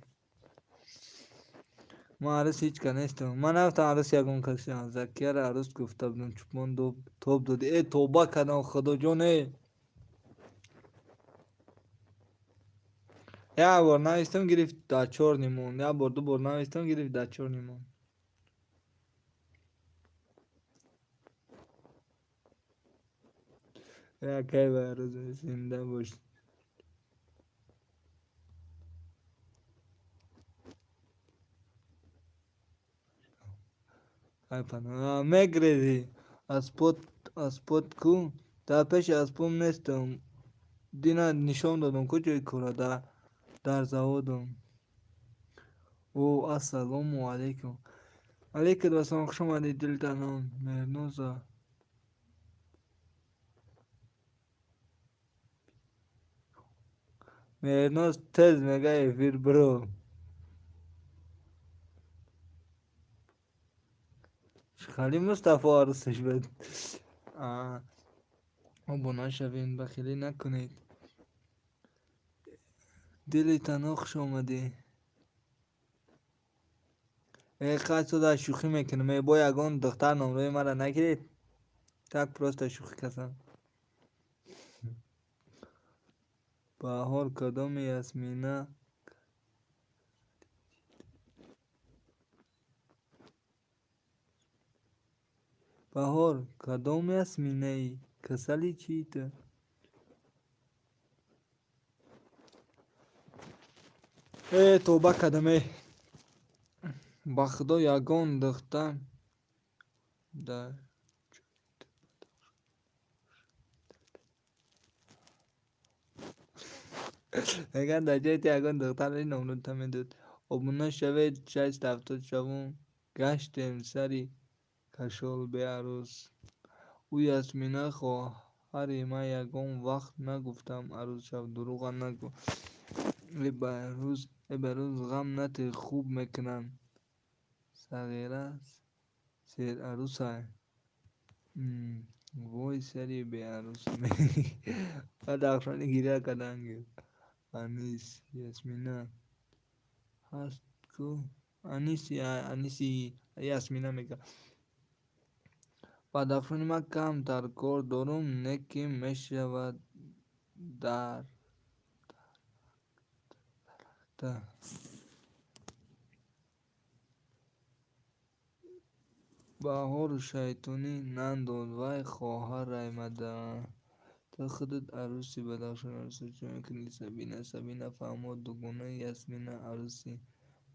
Ман арӯси ҳеҷ ка нестам. Ман нарафтам арӯси ягон касеам. Закияро арӯс гуфта будам, чӯпон тоб додӣ. Э тобба кардам, худоҷон э. Як бор навистам гирифт дар чорни монд. Як бор ду бор навистам гирифт дар чорни монд. Якай ба арӯс зинда бош. Мегрезӣ аспот ку дар пеши аспом нестам. Дина нишон додам ку ҷои кора дар заводам. О, ассалому алайкум. Алайкум ассалом, хуш омадед дилтанон. Меҳрноза. Меҳрноз тез мега эфир биро. Хали Мустафо арӯсаш буд. Обуна шавед, бахилӣ накунед. Дили танҳо хуш омадӣ. Э қайсода шӯхӣ мекунам. Э бо ягон духтар номрои мара нагиред. Так просто шӯхӣ кардам. Баҳор кадоми Ясмина Баҳор кадом Ясминаӣ? Касали чӣ ту? Э тобба кардам э. Ба худо ягон духтар дар мегӯянд дар ҷои ту ягон духтар номрута медод. Обуна шавед 670 шавум. Гаштем сари кашол беарӯс. Ӯ Ясмина хоҳари ман ягон вақт нагуфтам арӯс шав, дурӯға нагӯ. Э Баҳрӯз ғам натӣ хуб мекунанд. Сағира Серарӯсай. Вой сари беарӯс. Бадахшонӣ гиря кардан гирифт. Анис, Ясмина ҳаст ку? Аниси, Аниси Ясмина мега. Бадахшони ман камтар кор дорум, не ки мешавад дар Баҳору шайтонӣ нандод, вай хоҳарай мада. Ту худат арӯси Бадахшон арӯса чӣ мекунӣ Сабина? Сабина фаҳмо дугонаи Ясмина арӯси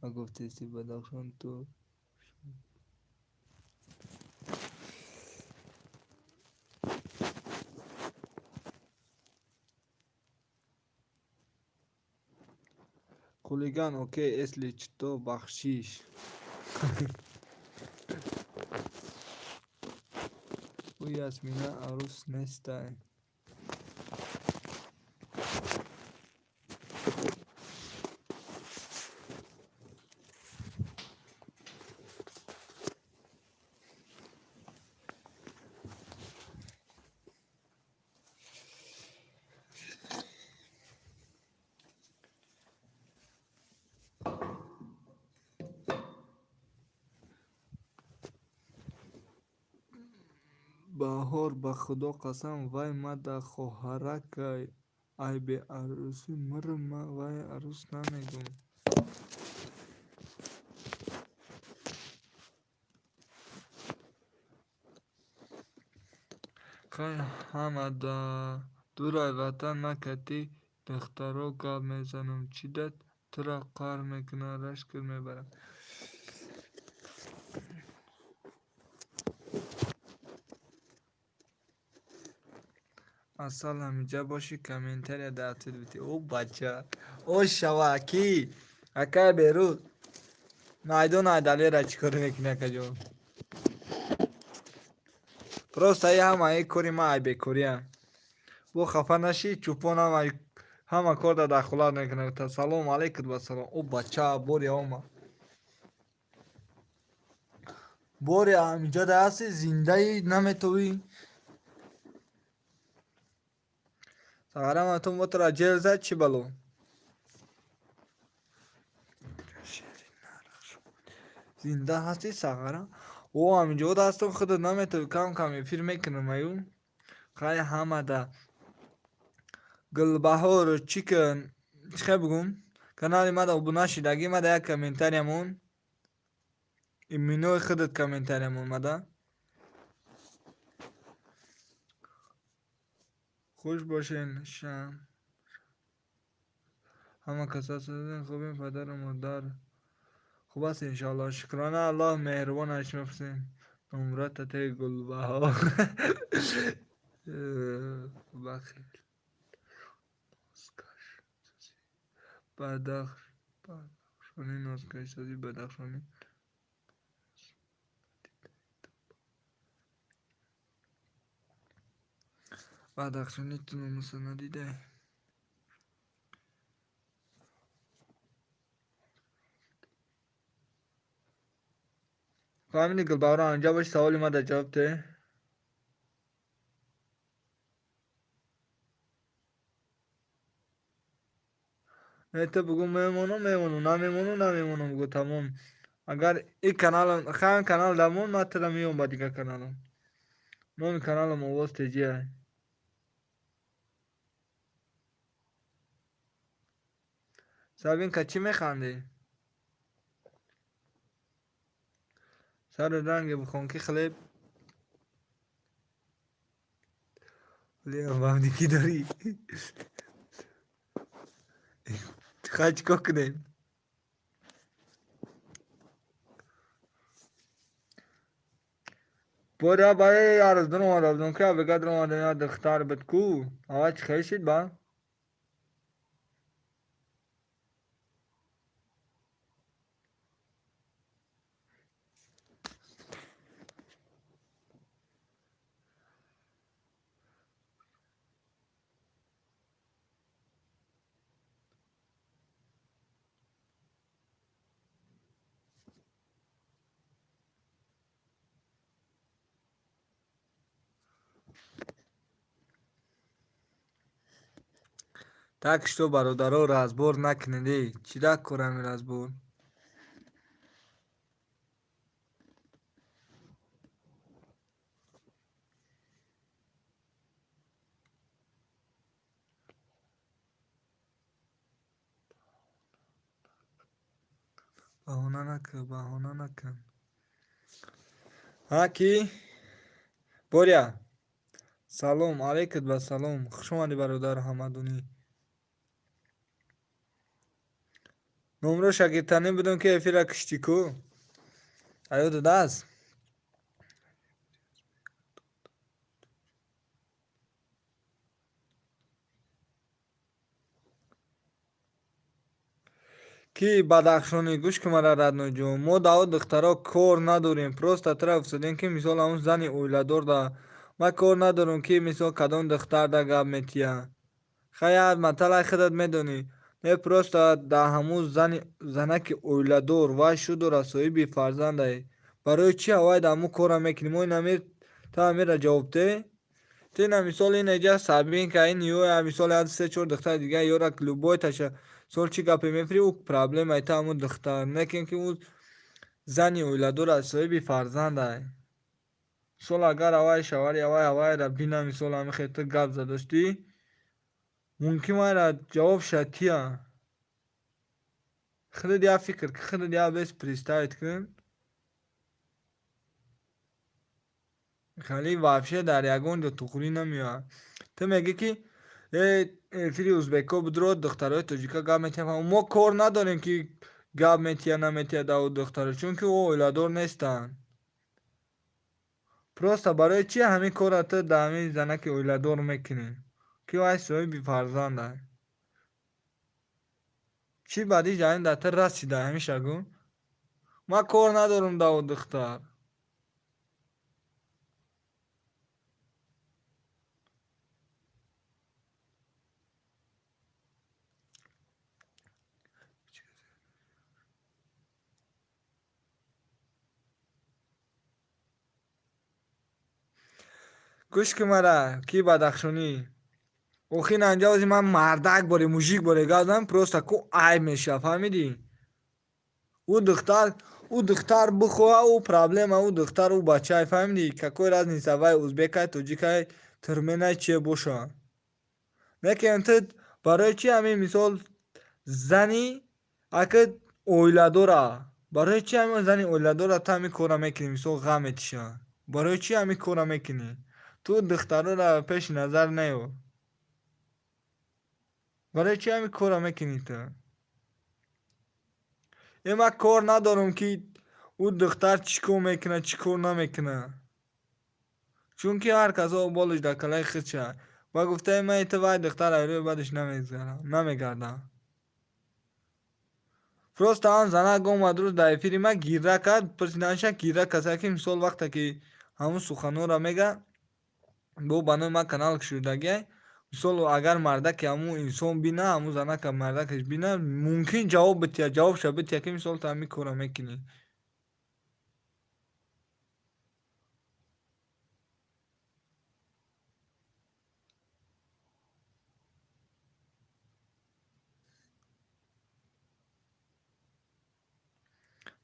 ма гуфтести Бадахшон ту Хулиган окей, если что бахшиш. Ӯ Ясмина арӯс нестай. Баҳор ба худо қасам вай мада хоҳаракай ай беарӯсӣ мурм ман вай арӯс намегӯм. Хай ҳамада дурай ватан ман кати духтаро гап мезанам чӣ дад тура қаҳр мекунад рашкат мебарад. Асал ҳамиҷа бошӣ комментария дар ответ битӣ. О бача, о шава ки акай Берӯз майдон ай Далера чӣ кор мекунӣ акаҷон? Просто и ҳама и кори ман ай бекориам. Бо хафа нашӣ, чӯпон ҳама кор дар дахолат мекунад. Салом алейкум ва салом. О бача, бори омад. Бори ҳамиҷа да ҳасти зиндаи наметовӣ. Сағарам ту мотора ҷел зад чӣ бало? Зинда ҳасти Сағара? О ҳаминҷо ҳастам худат наметавӣ кам кам эфир мекунам аю. Хай ҳамада Гулбаҳор чӣ кун? Чӣ хел бугум? Канали мада обуна шидагӣ мада як комментария мон. Именои худат комментария мон мада. Хуш бошен шам. Ҳама кас ҳастед хубем падару модар. Хуб аст иншоаллоҳ. Шукрона Аллоҳ меҳрубон аш мепурсем. Номрата те Гулбаҳор. Бахел. Бадахшонӣ нозкашсозӣ Бадахшонӣ. Бадахшонӣ ту номуса надидай. Фаҳмидӣ Гулбаҳор анҷа боши саволи мада ҷавоб те. Не ту бугӯ мемонам мемонам намемонам намемонам бугӯ тамом. Агар и каналам хан канал дамон ман тура меём ба дигар каналам. Номи каналам Овоз ТЖ. Сабинка чӣ механдӣ? Сару ранги бухонки хлеб. Лео бамдикӣ дорӣ. Хай чӣ кор кунем? Бора барои арз дуромада будам ки абега дуромада я духтар буд ку. Ава чӣ хел шид ба? Так что, бародаро, разбор накунед. Эй, чӣ дар корами разбор? Баҳона накун, баҳона накун. Ҳа, ки? Боря. Салом, алейкум ва салом. Хуш омадӣ, бародар Ҳамадунӣ. Номро шагирдтанӣ будам, ки эфира киштӣ ку. Аё додааст? Ки бадахшонӣ, гӯш ки мара, родной ҷон, мо дао духтаро кор надорем. Просто тара гуфтадем, ки мисол ҳамун зани оиладор да ман кор надорам, ки мисол кадом духтар да гап метия. Хай, маталай худат медонӣ. Не, просто да ҳамун зани занаки оиладор вай шудора, соҳиби фарзандай. Барои чӣ ҳавай да ҳамун корра мекунӣ? Мо инамир та амира ҷавоб де. Ти на мисол ин эҷа Сабинка, ин ё мисол як се чор духтари дига ёра любой таша сол чӣ гапе мефирӣ, ӯ проблемаи та ҳамун духтар. Некин ки ӯ зани оиладор аст, соҳиби фарзандай. Мисол агар авай шавари авай авайра бина, мисол ҳамин хел ту гап задаштӣ, мумкин вайра ҷавоб шатия. Худат як фикр кун, худат як бес представить кун. Хали вообще дар ягон ҷо туғрӣ намеояд. Ту мегӯӣ, ки э эфири узбекҳо будро, духтарои тоҷика гап метиҳанд. Мо кор надорем, ки гап метиҳад, наметиҳад дао духтаро, чунки ӯ оиладор нестанд. Просто барои чӣ ҳамин корро ту дар ҳамин занаки оиладор мекунӣ, ки вай соҳиби фарзанд аст? Чӣ баъди ҷаҳин дар ту расида ҳамиша гӯ? Ман кор надорам дао духтар. Гӯш ки мара, ки бадахшонӣ. Охир анҷа ман мардак боре, мужик боре гап задам, просто ку айб мешавад, фаҳмидӣ? Ӯ духтар бихоҳа, ӯ проблема, ӯ духтар, ӯ бачай, фаҳмидӣ? Какой разница, вай узбекай, тоҷикай, турменай, чие боша. Лекин ту барои чӣ ҳамин мисол зани ака оиладора, барои чӣ ҳамин зани оиладора ту ҳамин корро мекунӣ, мисол ғам метиша? Барои чӣ ҳамин корро мекунӣ? Ту духтарора пеши назар наёр. Барои чӣ ҳамин корро мекунӣ ту? Э, ман кор надорам, ки ӯ духтар чӣ кор мекунад, чӣ кор намекунад. Чунки ҳар кас болаш дар калаи худша. Ба гуфтаи ман ту вай духтар айрӯи бадаш намегардад. Просто ҳам занак омад рӯз дар эфири ман гирра кард, пурсиданиша гирра каса, ки мисол вақте ки ҳамун суханонро мега, бо ба номи ман канал кушодагиай, мисол агар мардаке ҳамун инсон бина, ҳамун занака мардакаш бина, мумкин ҷавоб битиҳад, ҷавобша битиҳад, ки мисол ту ҳамин корро мекунӣ.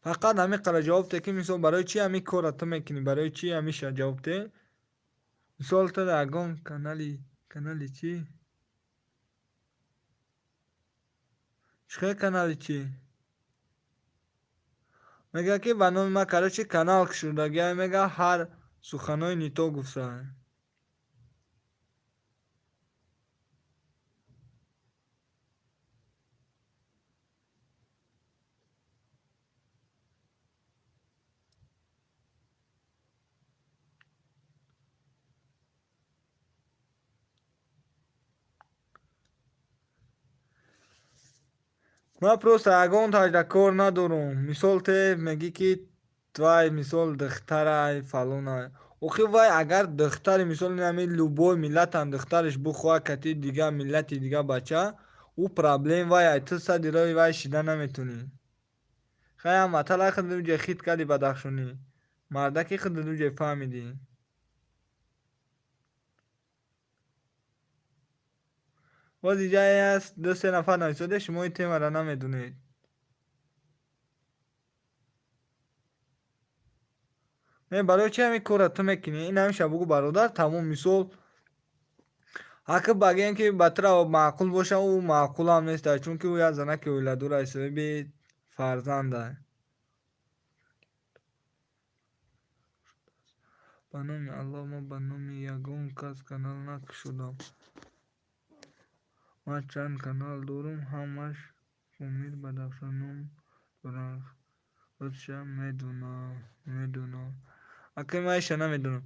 Фақат ҳамин қадар ҷавоб те, ки мисол барои чӣ ҳамин корро ту мекунӣ, барои чӣ ҳамиша ҷавоб те? Мисол ту ягон канали чӣ? Чӣ хел канали чӣ? Мегӯяд, ки ба номи ман, короче, канал кушодагиай, мега, ҳар суханои не то гуфтаанд. Ман просто ягон таҷда кор надорам. Мисол те мегӣ, ки вай мисол духтарай, фалонай. Охир вай агар духтари мисол ҳамин любой миллатам духтараш бихоҳад кати дига миллати дига бача, ӯ проблем вай ай, ту сади роҳи вай шида наметонӣ. Хай, маталай худат уҷа хит кардӣ, бадахшонӣ. Мардаки худат уҷа фаҳмидӣ. Боз иҷае аст, ду се нафар нависода, шумо ин темаро намедонед. Не, барои чи ҳамин корро ту мекунӣ? Ин ҳамиша бугӯ, бародар, тамом. Мисол, ҳаки багем, ки ба тура маъқул боша, ӯ маъқулам нест, чунки ӯ як занаки оиладор, соҳиби фарзанда. Ба номи Аллоҳ, ман ба номи ягон кас канал накушодам. Ман чанд канал дорум, ҳамаш Помир Бадахшон ном доранд. Худша медонам. Ака, ман иша намедонам.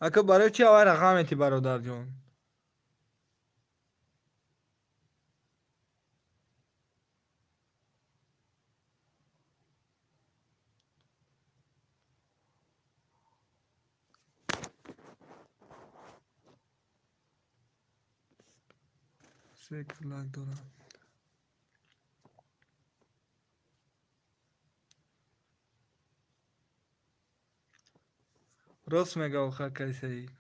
Ака, барои чи аввал рақам метӣ, бародарҷон? Се лайк дорам. Рост мега охир кай Саид.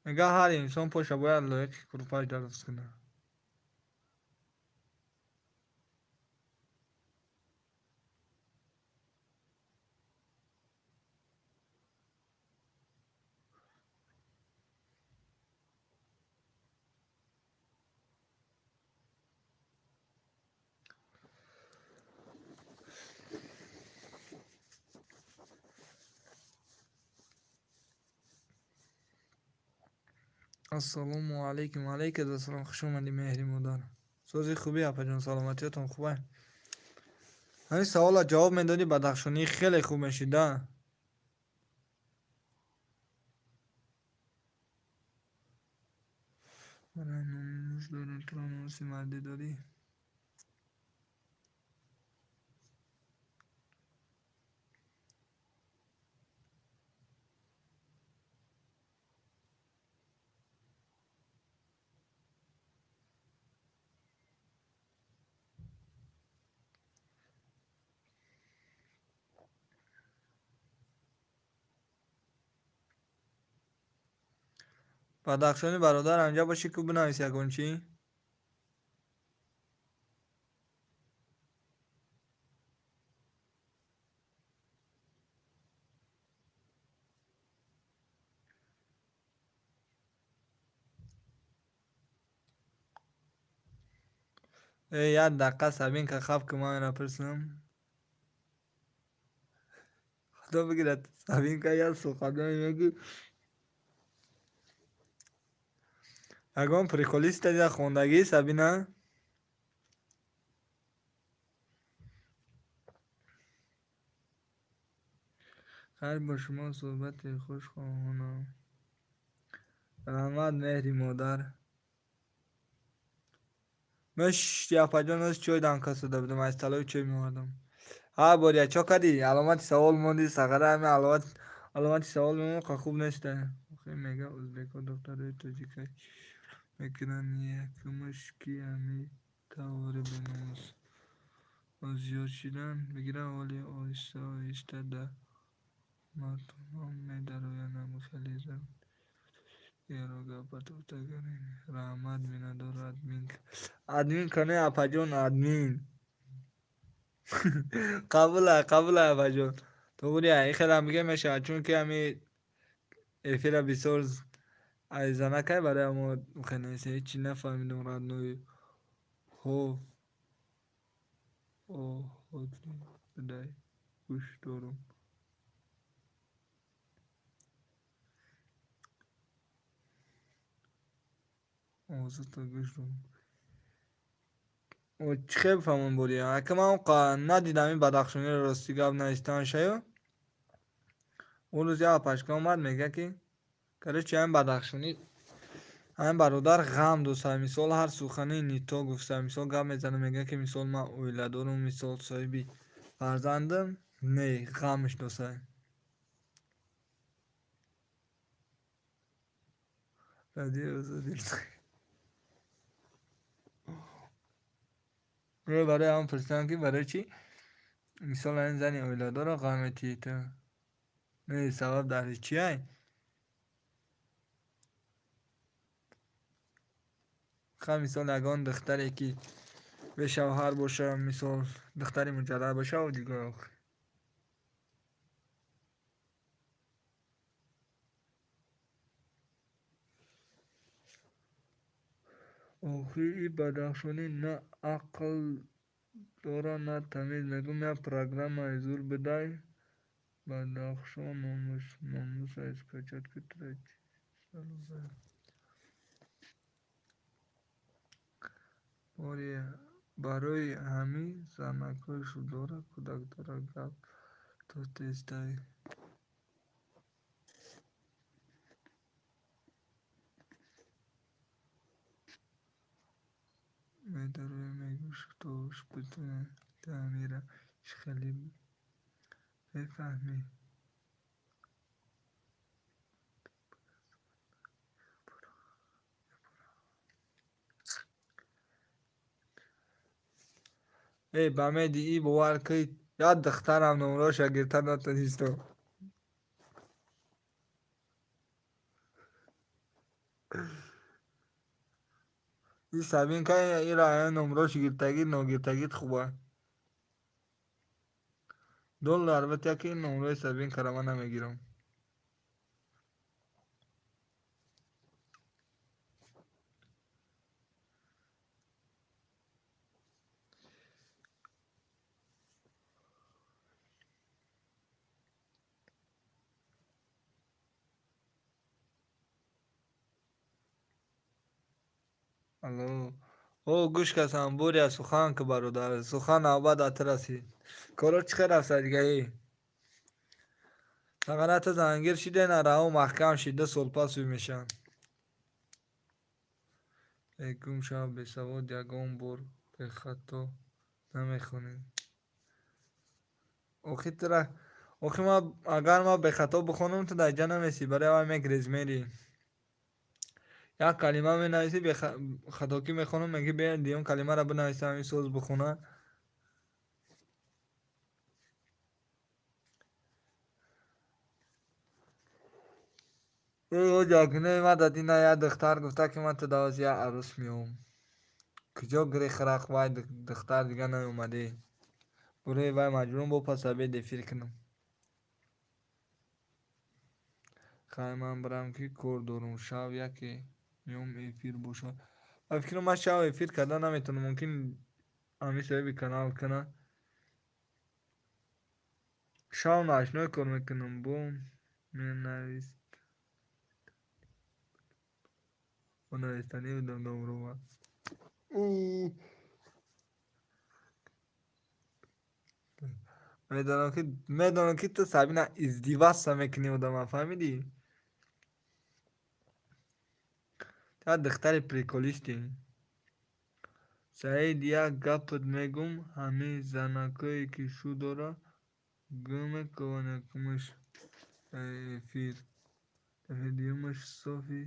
Мега, ҳар инсон поша бояд лоиқи курпаш дароз кунад. Ассалому алайкум. Алайкум ассалом. Хуш омадӣ, меҳри модар. Сози хубӣ, апаҷон, саломатиятон хуба? Ҳамин саволро ҷавоб медодӣ, Бадахшонӣ, хеле хуб мешид, да? Барои номус дорем, туро номуси мардӣ дорӣ? Бадахшонӣ, бародар, анҷа бошӣ ку, бинавис ягон чӣ. Э, як дақиқа, Сабинка, хаб ки ман инро пурсам. Худо бигирад, Сабинка як суханҳое мегӯ. Ягон приколиста дида хондагӣ, Сабина? Хайр, бо шумо суҳбати хуш хоҳонам. Раҳмат, меҳри модар. Мешти, апаҷон, оз чой данкасода будам, аз талои чой меовардам. Ҳа, боря, чо кардӣ? Аломати савол монди, сағара ҳами аломати савол мемон, хуб неста. Охир мега, ӯзбекҳо духтарои тоҷика мекунанд, якумаш ки ҳами таври беномус зиёд шидан бигира, ҳоли оҳиста оҳиста дар мардумам медароянд. Ҳами хеле дигаро гап партофта гарем. Раҳмат, миннатдор. Админ, админ кане, апаҷон, админ. Қабула, қабула, апаҷон. Туғри, хелам бигем мешавад, чунки ҳами эфира бисёр айзанакай барои мо хенесе ҳечи нафаҳмидам, родной. Ҳо, дай гӯш дорум. Овозата гӯш дорум. Чӣ хел бифаҳмам, бория? Ака, ман надидам ин бадахшониро, рости гап, навистан шаю. Он рӯз як апашка омад, мега ки, короче, ҳамин бадахшонӣ, ҳамин бародар ғам доста, мисол, ҳар сухани нито гуфта, мисол, гап мезана, мега ки, мисол, ман оиладорум, мисол, соҳиби фарзандам, не ғамш доста. Радиои Озодӣ. Барои ҳамон пурсидам, ки барои чӣ, мисол, ҳамин зани оиладорро ғам метиҳӣ ту? Не, сабаб дар чиай? Ха, мисол, ягон духтаре ки бешавҳар боша, мисол, духтари муҷаррад боша, дигар. Охи, и бадахшонӣ на ақл дора, на тамиз. Мегӯм, як программаи зур бидай, Бадахшон номуш номуса скачать кунед. Барои ҳамин занакҳои шудора, кӯдакдора гап тотестай. Медарои, мегӯ, шутош битонад таъмира чӣ хеле бефаҳмӣ. Эй, ба меди и бовар ки як духтарам номроша гирифта натонистам. И Сабинка ира номрош гирифтагӣ ногирифтагит хуба. Доллар битя ки номрои Сабинкаро ман намегирам. Алло. О, гӯш касам, Боря, сухан ки, бародар. Сухан навбат дар ту расид. Коро чӣ хел рафта дигаи? Сағарата зангир шиде, на раҳо маҳкам шид, 2 сол пас ӯй мешаванд. Эй, гум шав, бесавод, ягон бор бехато намехонӣ. Охи тура, охи ма, агар ма бехато бихонам, ту дар ҷа намесӣ, барои аввал мегрез мерӣ. Як калима менависӣ, хатокӣ мехонам, мегӣ бия дуюм калимаро бинависам, ҳамин соз бихона. Ҷакинои ма дадина як духтар гуфта ки ман ту давози як арӯс меом. Куҷо гирехрах вай духтар дига наомадӣ. Бурои вай маҷбурам бо пас обед эфир кунам. Хай, ман бирам ки кор дорум, шав яке меом, эфир бошад. Ба фикрам, ман шав эфир карда наметавонам, мумкин ҳамин соҳиби канал кунад. Шав ночной кор мекунам, бо менавист. Бо навистанӣ будам номрома. Медонам ки ту, Сабина, издеваться мекунӣ одама, фаҳмидӣ? Ту духтари приколистӣ. Саид, як гапат мегӯм, ҳамин занакое ки шу дора, гӯ мекунанд якумаш эфир, дафъаи дуюмаш софи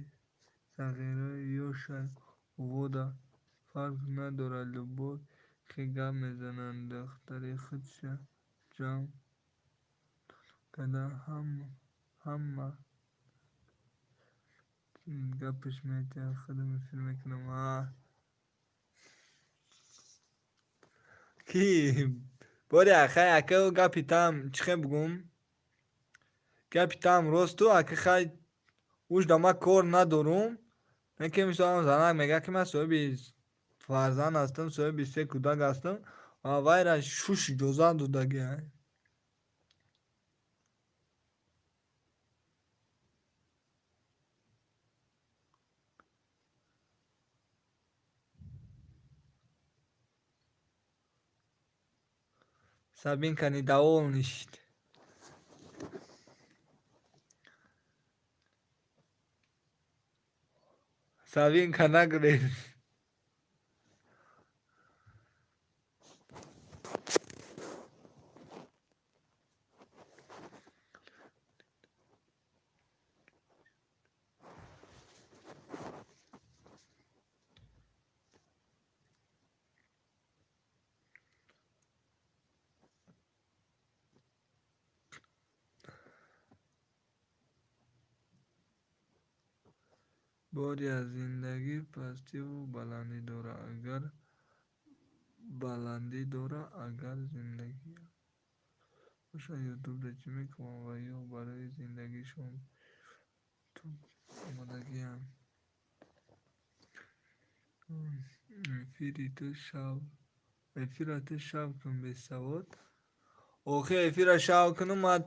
сағираи ёшай вода фарқ надорад, любой ки гап мезанад, духтари худша ҷамъ карда, ҳама гапаш метиҳад, худам эфир мекунам. Ки боре, хай, ака, гапи там чӣ хел бугум? Гапи там росту, ака, хай, уш да ман кор надорум. Не ки мисол занак мегӯяд ки ман соҳиби фарзанд ҳастам, соҳиби се кӯдак ҳастам, ва вайра шуш иҷозат додагиай. Сабинка недовольный шид. Сабинка нагрез. Боря, зиндагӣ пастиву баландӣ дорад. Агар баландӣ дорад, агар зиндагӣ бошад, ютубда чӣ мекунанд ва ё барои зиндагишон ютуб омодагианд? Эфири ту шав, эфира ту шав кун, бесавод. Охи, эфира шав кунам, ман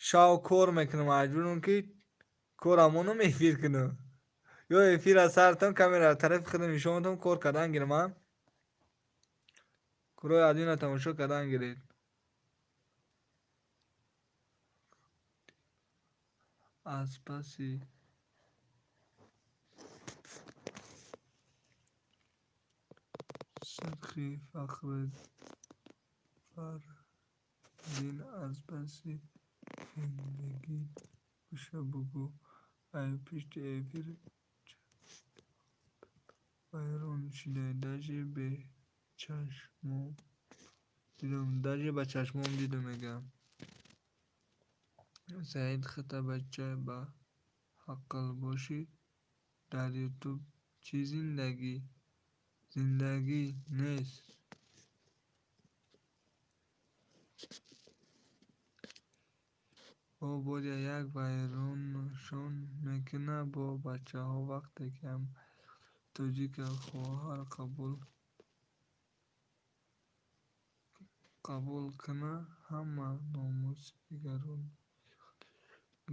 шав кор мекунам, маҷбурам, ки корамонам эфир кунам. Ё эфира сартам, камера тарафи худам нишон дам, кор кардан гирам, а? Курои админа тамошо кардан гиред. Аз паси садқи Фахриддин, аз паси зиндагӣ боша, бугӯ. Ай пишти эфир вайрон шидай, даже бе чашмом дидам, даже ба чашмом дидам, мегӯям. Саид, хата бача ба ҳақл бошӣ, дар ютуб чӣ зиндагӣ? Зиндагӣ нест. О, Боря, як вайроншон мекунад бо бачаҳо, вақте ки ҳам тоҷика хоҳар қабул кунад, ҳама номуси дигарон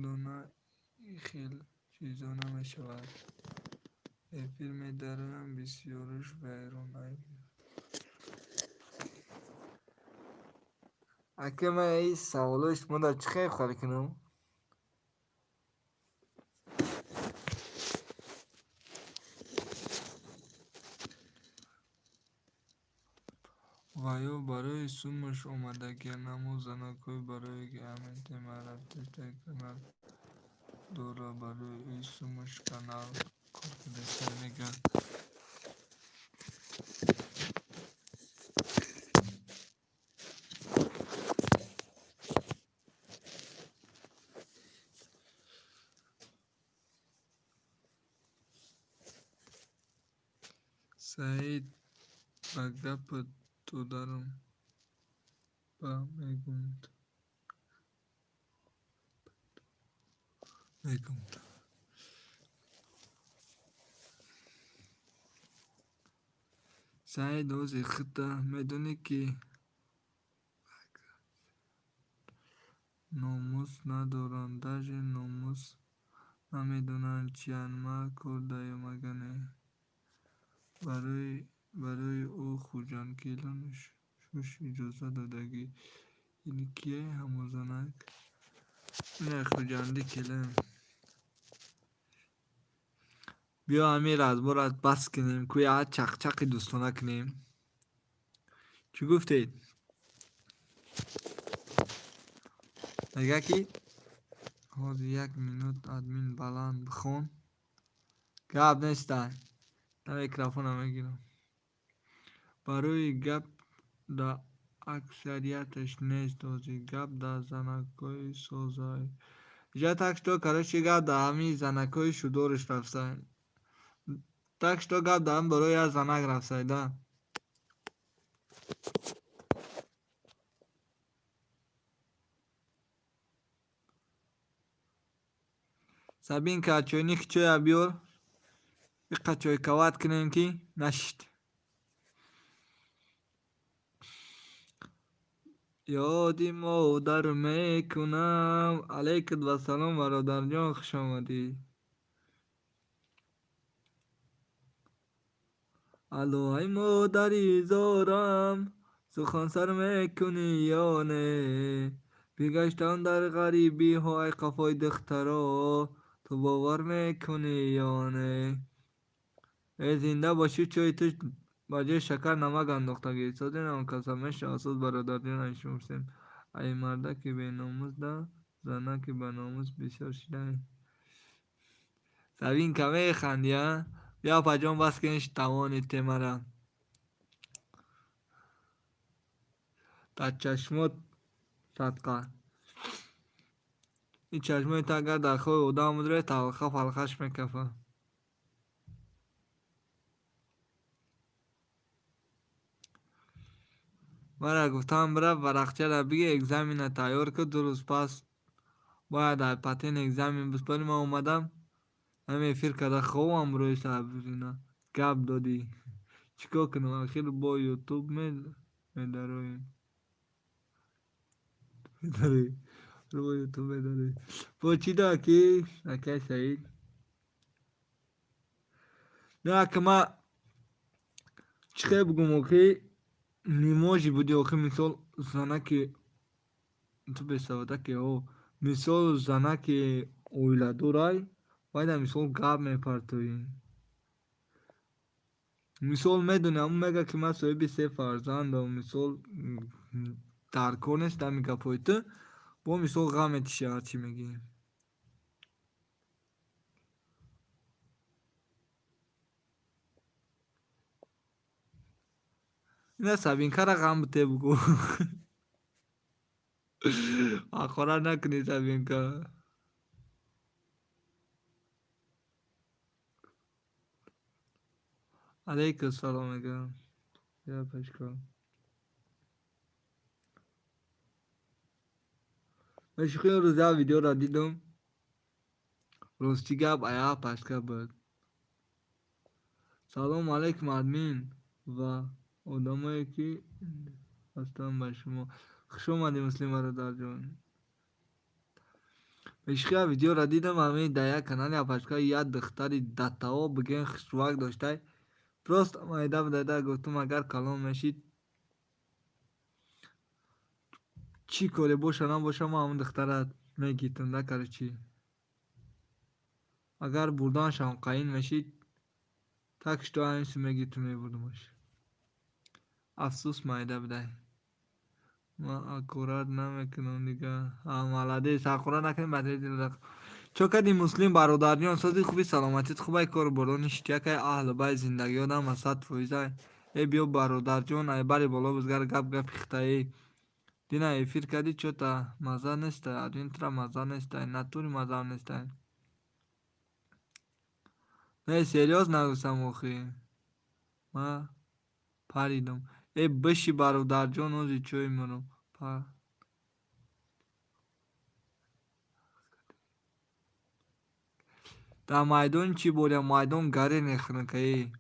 дона, ихел чизо намешавад. Эфир медароям, бисёриш вайрон. Ака, ман ин саволои шуморо чӣ хел ҳал кунам? Ва ё барои сумаш омадагиянд, аммо занакҳои барое ки ҳамин тема рафтеста канал дора, барои ин сумаш канал кор кардеста, мегӯянд. Саид, ба гапат додарам ба мегумт. Саид, ҳозир худта медонӣ, ки номус надоранд, даже номус намедонанд чиянд. Ман кор даём, ага не. Барои ӯ Хуҷанд келин шуш иҷозат додагӣ. Ин кие ҳамон занак? Ина хуҷандӣ келин. Биё, ҳамин разбора бас кунем, ку як чақчақи дӯстона кунем. Чӣ гуфтед? Мега, ки ҳозир як минут админ баланд бихон. Гап нестай. На, микрофона мегирам. Барои гап да аксарияташ нест, ҳозир гап да занакҳои созай. Иҷа, так что, короче, гап да ҳамин занакҳои шудориш рафтай. Так что гап да барои як занак рафтай, да. Сабинка, чойники чоя биёр. Иқа чойкават кунем, ки нашид. Ёди модар мекунам. Алайкум вассалом, бародарҷон, хуш омадӣ. Алло, ай модари зорам, сухан сар мекунӣ ё не? Бигаштам дар ғарибиҳо, ай қафои духтаро, ту бовар мекунӣ ё не? Э, зинда бошӣ, чои ту ба ҷои шакар намак андохтагӣ. Созенам каса мешавад, соз, бародарҷон, айшумурсем. Ай мардаки беномус да занаки баномус бисёр шидаем. Сабинка, механдӣ, а? Биё, апаҷон, бас куниш тавони темара. Дар чашмот садқа. Ин чашмои ту агар дар хои одам будре, талха фалхаш мекафад. Мара гуфтам, бира варақчара бигир, экзамена тайёр кун, 2 рӯз пас бояд ай патент экзамен биспорӣ. Ман омадам, ҳами эфир карда хобам рӯи сабрина. Гап додӣ. Чӣ кор кунам? Ахир бо ютуб медароем. Бо ютуб медароем. Бо чӣ да ки акай Саид? Не, ака, ма чӣ хел бугум, охи ниможи буди, охи мисол занаки ту бесаводаки, о мисол занаки оиладорай, вайда мисол гап мепартоӣ. Мисол медони, ҳамун мега, ки ман соҳиби се фарзандам, мисол дар кор нест ҳамин гапҳои ту, бо мисол ғам метиши ҳарчӣ мегӯӣ. Ина Сабинкара ғам бите бугӯ. Ҳақорат накунӣ, Сабинка. Алейкум салом мегӯям. Я пашка. Ман шӯхи рӯз як видеоро дидам. Рости гап ая пашка буд. Салом алейкум, админ ва одамое ки ҳастанд ба шумо. Хуш омадӣ, Муслим бародарҷон. Мешухи як видеоро дидам, ҳамин дар як канали апашка як духтари даттаво бигӯем хушрӯак доштай. Просто майда будайда гуфтум, агар калон мешид, чӣ коре боша набоша, ман ҳамун духтара мегиртам да, короче. Агар бурданашам қаин мешид, так что ҳамин су мегиртум, мебурдумаш. Афсӯс, майда будай. Ман ҳақорат намекунам дига. А, молодец, ҳақорат накунӣ, батарея. Чо кардӣ, Муслим бародарҷон, сози хуби, саломатит хубай, кору борон ништякай, аҳлу байт, зиндагиёт ҳама 100%ай. Э биё, бародарҷон, ай бари боло бизгар, гап гапи хитоӣ. Дина эфир кардӣ, чё-то мазза нестай, админ тра мазза нестай, натури маззаам нестай. Не, серьёзно гуфтам охи. Ман паридам. Э биши, бародарҷон, ози чой мурам. Па Дар майдон чӣ боря, майдон гаре нехӯрак э.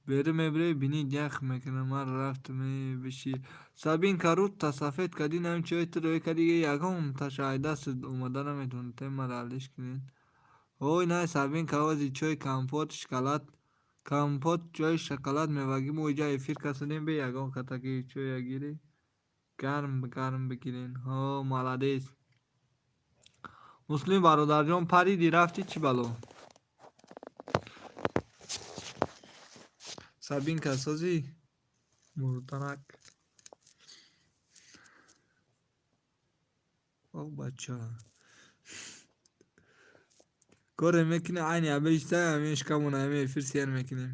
Беру мебире, бинид ях мекунад. Ман рафтам, э биши. Сабинка, рӯтта сафед кардӣ, намин чой ту рӯй кардӣ, ягон таша ай дастат омада наметавонад. Мара алиш кунед. Ой, най, Сабинка, ози чой, компот, шоколад, компот, чой, шоколад, мевагӣ мо иҷа эфир касодем, бе ягон катаки чоя гирӣ. Гарм гарм бигирен. Ҳо, молодец. Муслим бародарҷон, париди рафтӣ, чӣ бало? Сабинка, созӣ? Мурданак. О бача. Коре мекунӣ, айни абешта ҳамин шикамона ҳамин эфир сер мекунем.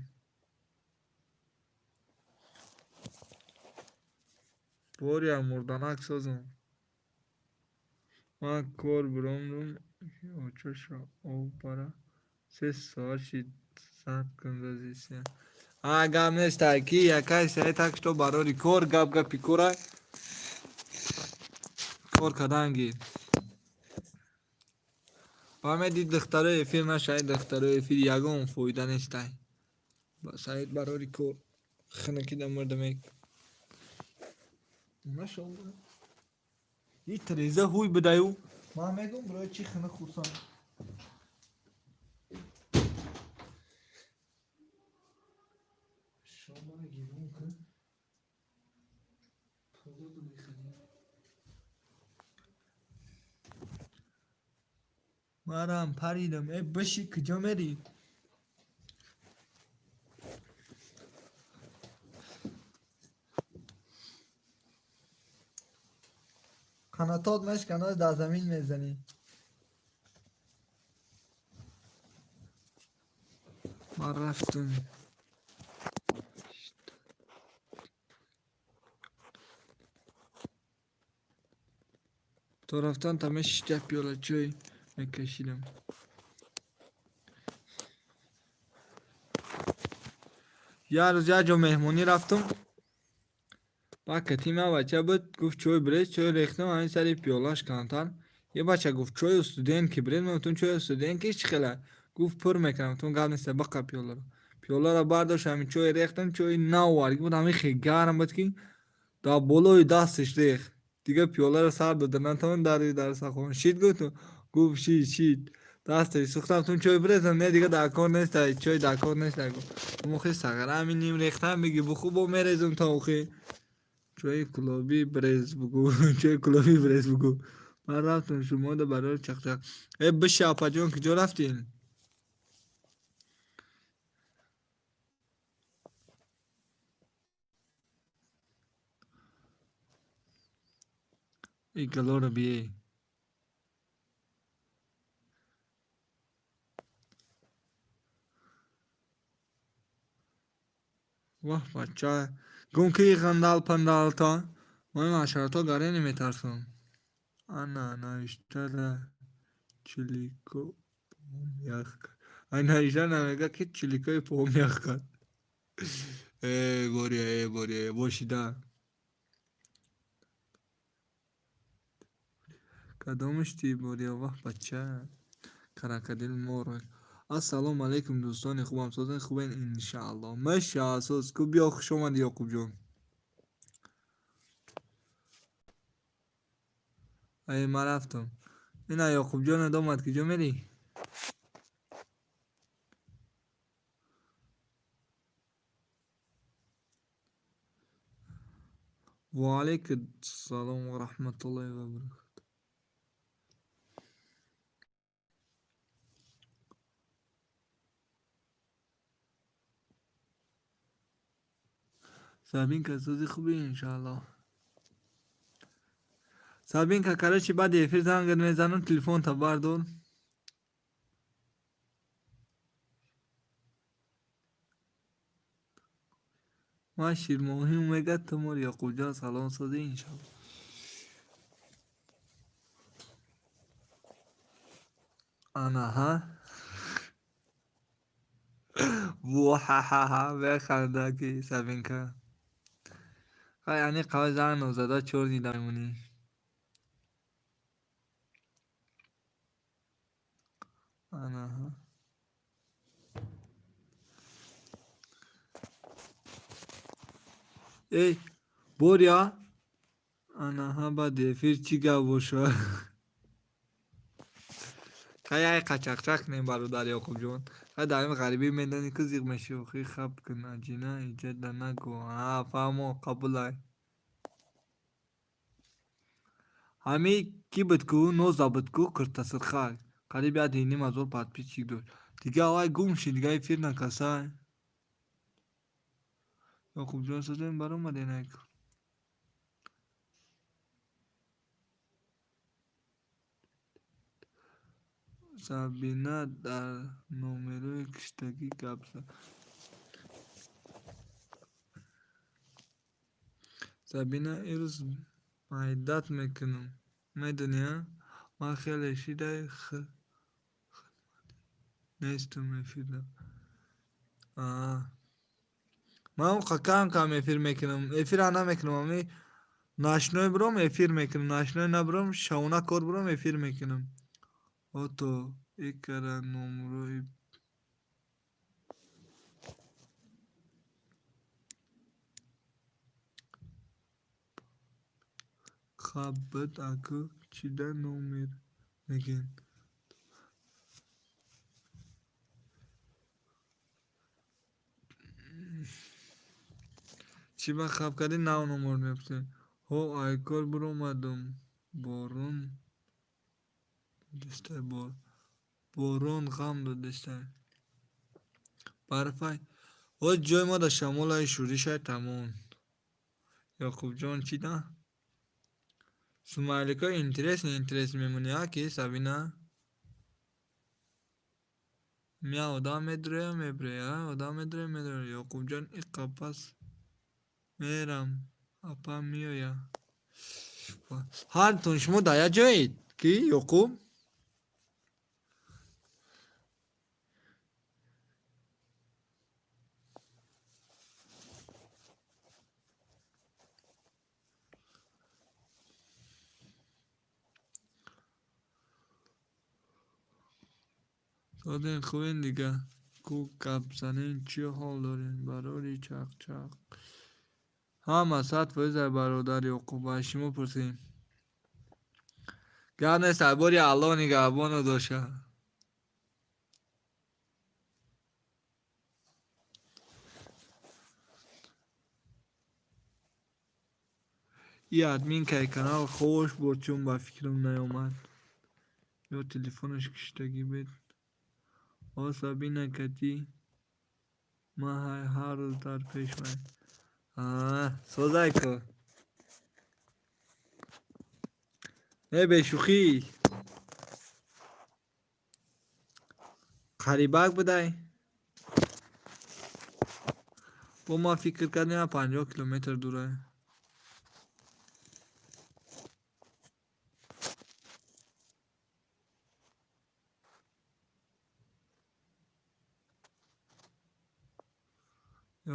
Боря, мурданак, созам. Ман кор биромдум, очаша об бара. 3 соат шид, зан кун. А гап нестай ки якай сай, так что барори кор, гап гапи корай. Кор кардан гир. Фаҳмеди, духтарои эфир нашавед, духтарои эфир ягон фоида нестай. Саид, барори кор хунукида мурдамек. Нашав. И треза ҳуй бидаю. Ман мегӯм, барои чӣ хунук хурсанд. Шомара гирон кун. Погоду мехарем. Марам паридам. Э биши, куҷо мерӣ? Қанатот мешканад, дар замин мезанӣ. Ман рафтам. То рафтан та мешишт як пиёла чой мекашидам. Як рӯз як ҷо меҳмонӣ рафтум. Баъд кати ман бача буд, гуфт чой брез, чой рехтам, ҳамин сари пиёлаш камтар. Е бача гуфт чою студентки брез, ман гуфтам чою студентки чӣ хела? Гуфт пур мекунам, гуфтам гап нест, биқа пиёларо. Пиёларо бардошт, ҳамин чой рехтам, чои нав овард. Буд ҳамин хел гарм буд, ки дар болои дасташ рехт. Дигар пиёларо сар дода натавон дари дарсахон. Шид гуфтум, гуфт шид, шид. Дасташ сӯхтам, гуфтам чой брезам, не дига дар кор нест, чой дар кор нест. Гуфт мухи сағара ҳамин ним рехтам, биги бухӯ бо мерезум то охи. Чои кулобӣ брез бугӯ, чои кулобӣ брез бугӯ. Ман рафтам шумода барои чақчақ. Э биши апаҷон, куҷо рафтин? И галоро бие. Ваҳ бача, гум ки ғандал пандалта. Ман ҳашарото гаре наметарсам. Ана навиштара чилико пом ях кард. Ай навишта намега ки чиликои пом ях кард. Э бория, э бория, бошида. Кадомаш ти бория, ваҳ бача. Крокодил мор. Ассалому алайкум дӯстони хубам, созен хубен иншааллоҳ. Маша соз ку биё, хуш омадӣ Ёқубҷон. Ай ман рафтам. Ина Ёқубҷон омад, куҷо мерӣ? Ва алайкум ассалом ва раҳматуллоҳи ва баракатуҳ. Сабинка сози хубе иншааллоҳ. Сабинка, короче, баъди эфир зангат мезанам, телефонта бардор. Ман ширмоҳим мега тумор Ёқубҷон салом созӣ иншааллоҳ. Анаҳа. Вуҳаҳаҳа беханда ки Сабинка. Хай ани қавай занг нозада чор дида мемонӣ. Анаҳа. Эй, Боря. Анаҳа баъди эфир чӣ гап бошад? Хай ай қачақчақ кунем бародар Ёқубҷон. Хай дар ин ғарибӣ медонӣ ку зиқ мешӣ, охи хаб кун аҷина иҷада нагӯ. А фаҳмо қабулай. Ҳами кӣ буд ку ноза буд ку куртасирхак. Қариб як ним ҳазор подписчик дошт. Дига авай гум шид, дига эфир накасай. Ёқубҷон созем баромаден ай. Сабина дар номерои киштагӣ гап зад. Сабина ирӯз майдат мекунам. Медонӣ, а? Ман хеле шидаи нестам эфирда. Аа. Ман он кам кам эфир мекунам. Эфира намекунам, ами ночной биром эфир мекунам, ночной набиром шавона кор биром эфир мекунам. Ото икара номрои хаб буд аку чида номер мегӯен. Чӣ ба хаб кардӣ нав номер мепурсем. Ҳо ай кор биромадум. Борон додистай бор. Борон ғам додистай. Барфай. Ҳоз ҷои мо дар шамолаи шӯришай тамом. Ёқубҷон чӣ да? Смайликҳои интересный интересный мемонӣ, а ки Сабина? Мя одам медроя меброя, одам медроя медроя. Ёқубҷон иқа пас мерам. Апа меоя. Ҳартон шумо дар як ҷоед ки Ёқуб? Соден хубен дига. Ку гап занем, чӣ ҳол дорем? Барори чақ-чақ. Ҳама 100% ай бародар Ёқуб, аз шумо пурсем. Гап нест, ай бори Аллоҳ нигаҳбоно доша. И админкаи канал хош буд, чун ба фикрам наёмад. Ё телефонаш киштагӣ бед. О Сабина кати ма ҳар рӯз дар пешмай. Созай ку. Не бешӯхӣ. Қарибак будай? Бо ман фикр кардем 50 километр дурай.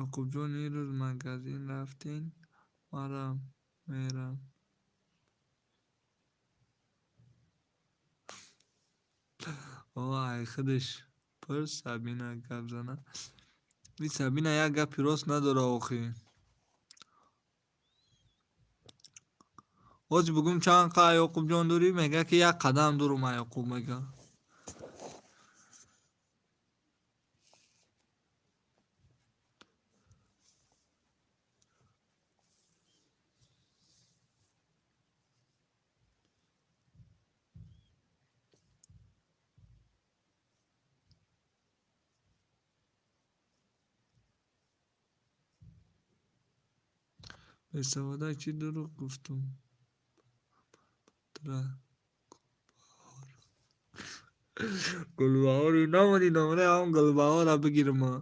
Ёқубҷон, ин рӯз магазин рафтин? Марам мерам. О, ай худаш пурс, Сабина гап зана. И Сабина як гапи рост надора охӣ. Ҳозир бугум чанд қа Ёқубҷон дурӣ, мега ки як қадам дурум ай Ёқуб мега. Бесавода, чӣ дурӯғ гуфтум? Тра Гулбаҳори намоди номраи ҳам Гулбаҳора бигирма.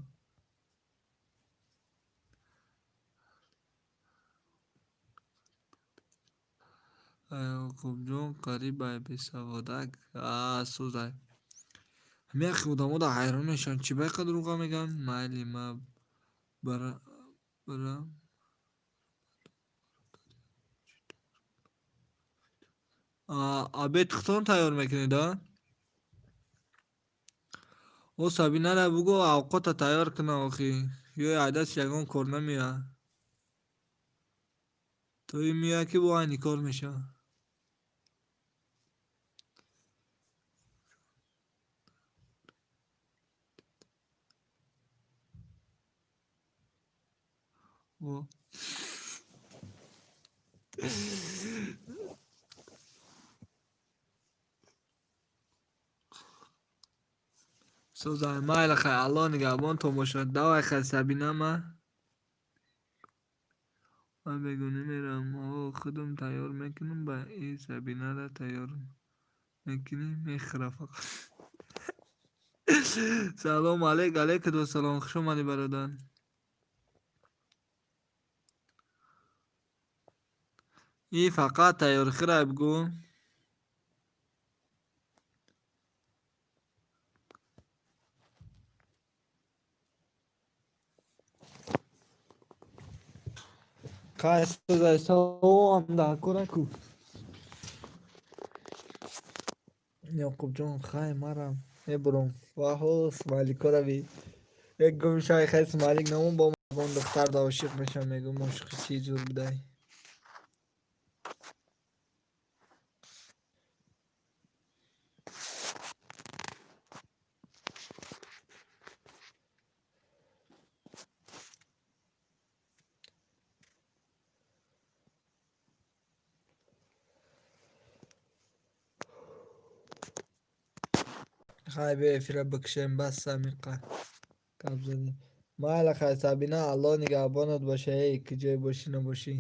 Ёқубҷон қариб ай бесаводак. А сӯзай. Ҳамин яхе одамода ҳайрон мешавам, чӣ ба иқа дурӯға мегӯянд? Майли ма барам. Обед худтон тайёр мекунед, а? О Сабинара бугӯ авқота тайёр куна охӣ. Ё ай дасташ ягон кор намеяд. То ин меояд ки бо айни кор мешавад. Во. Созай, майли хай, Аллоҳ нигаҳбонтон бошад. Давай хай, Сабина, ма. Ман бегонӣ меравам. Ҳо, худам тайёр мекунам, ба и Сабинара тайёр мекунӣ, мехӯра фақат. Салом алейк, алейкум ассалом, хуш омадӣ, бародар. И фақат тайёрхӯрай бугӯ. Хай, созай, салом дар кора ку. Ёқубҷон, хай марам мебурам. Ваҳо, смайликора би. Як гумшай хай смайлик намон бо он духтар да ошиқ мешавам, мегӯм ошиқи чӣ зур будай. Хай биё эфира бикушем, бас самиқа гап задем. Майли хай, Сабина, Аллоҳ нигаҳбонат боша, эй куҷое бошӣ набошӣ.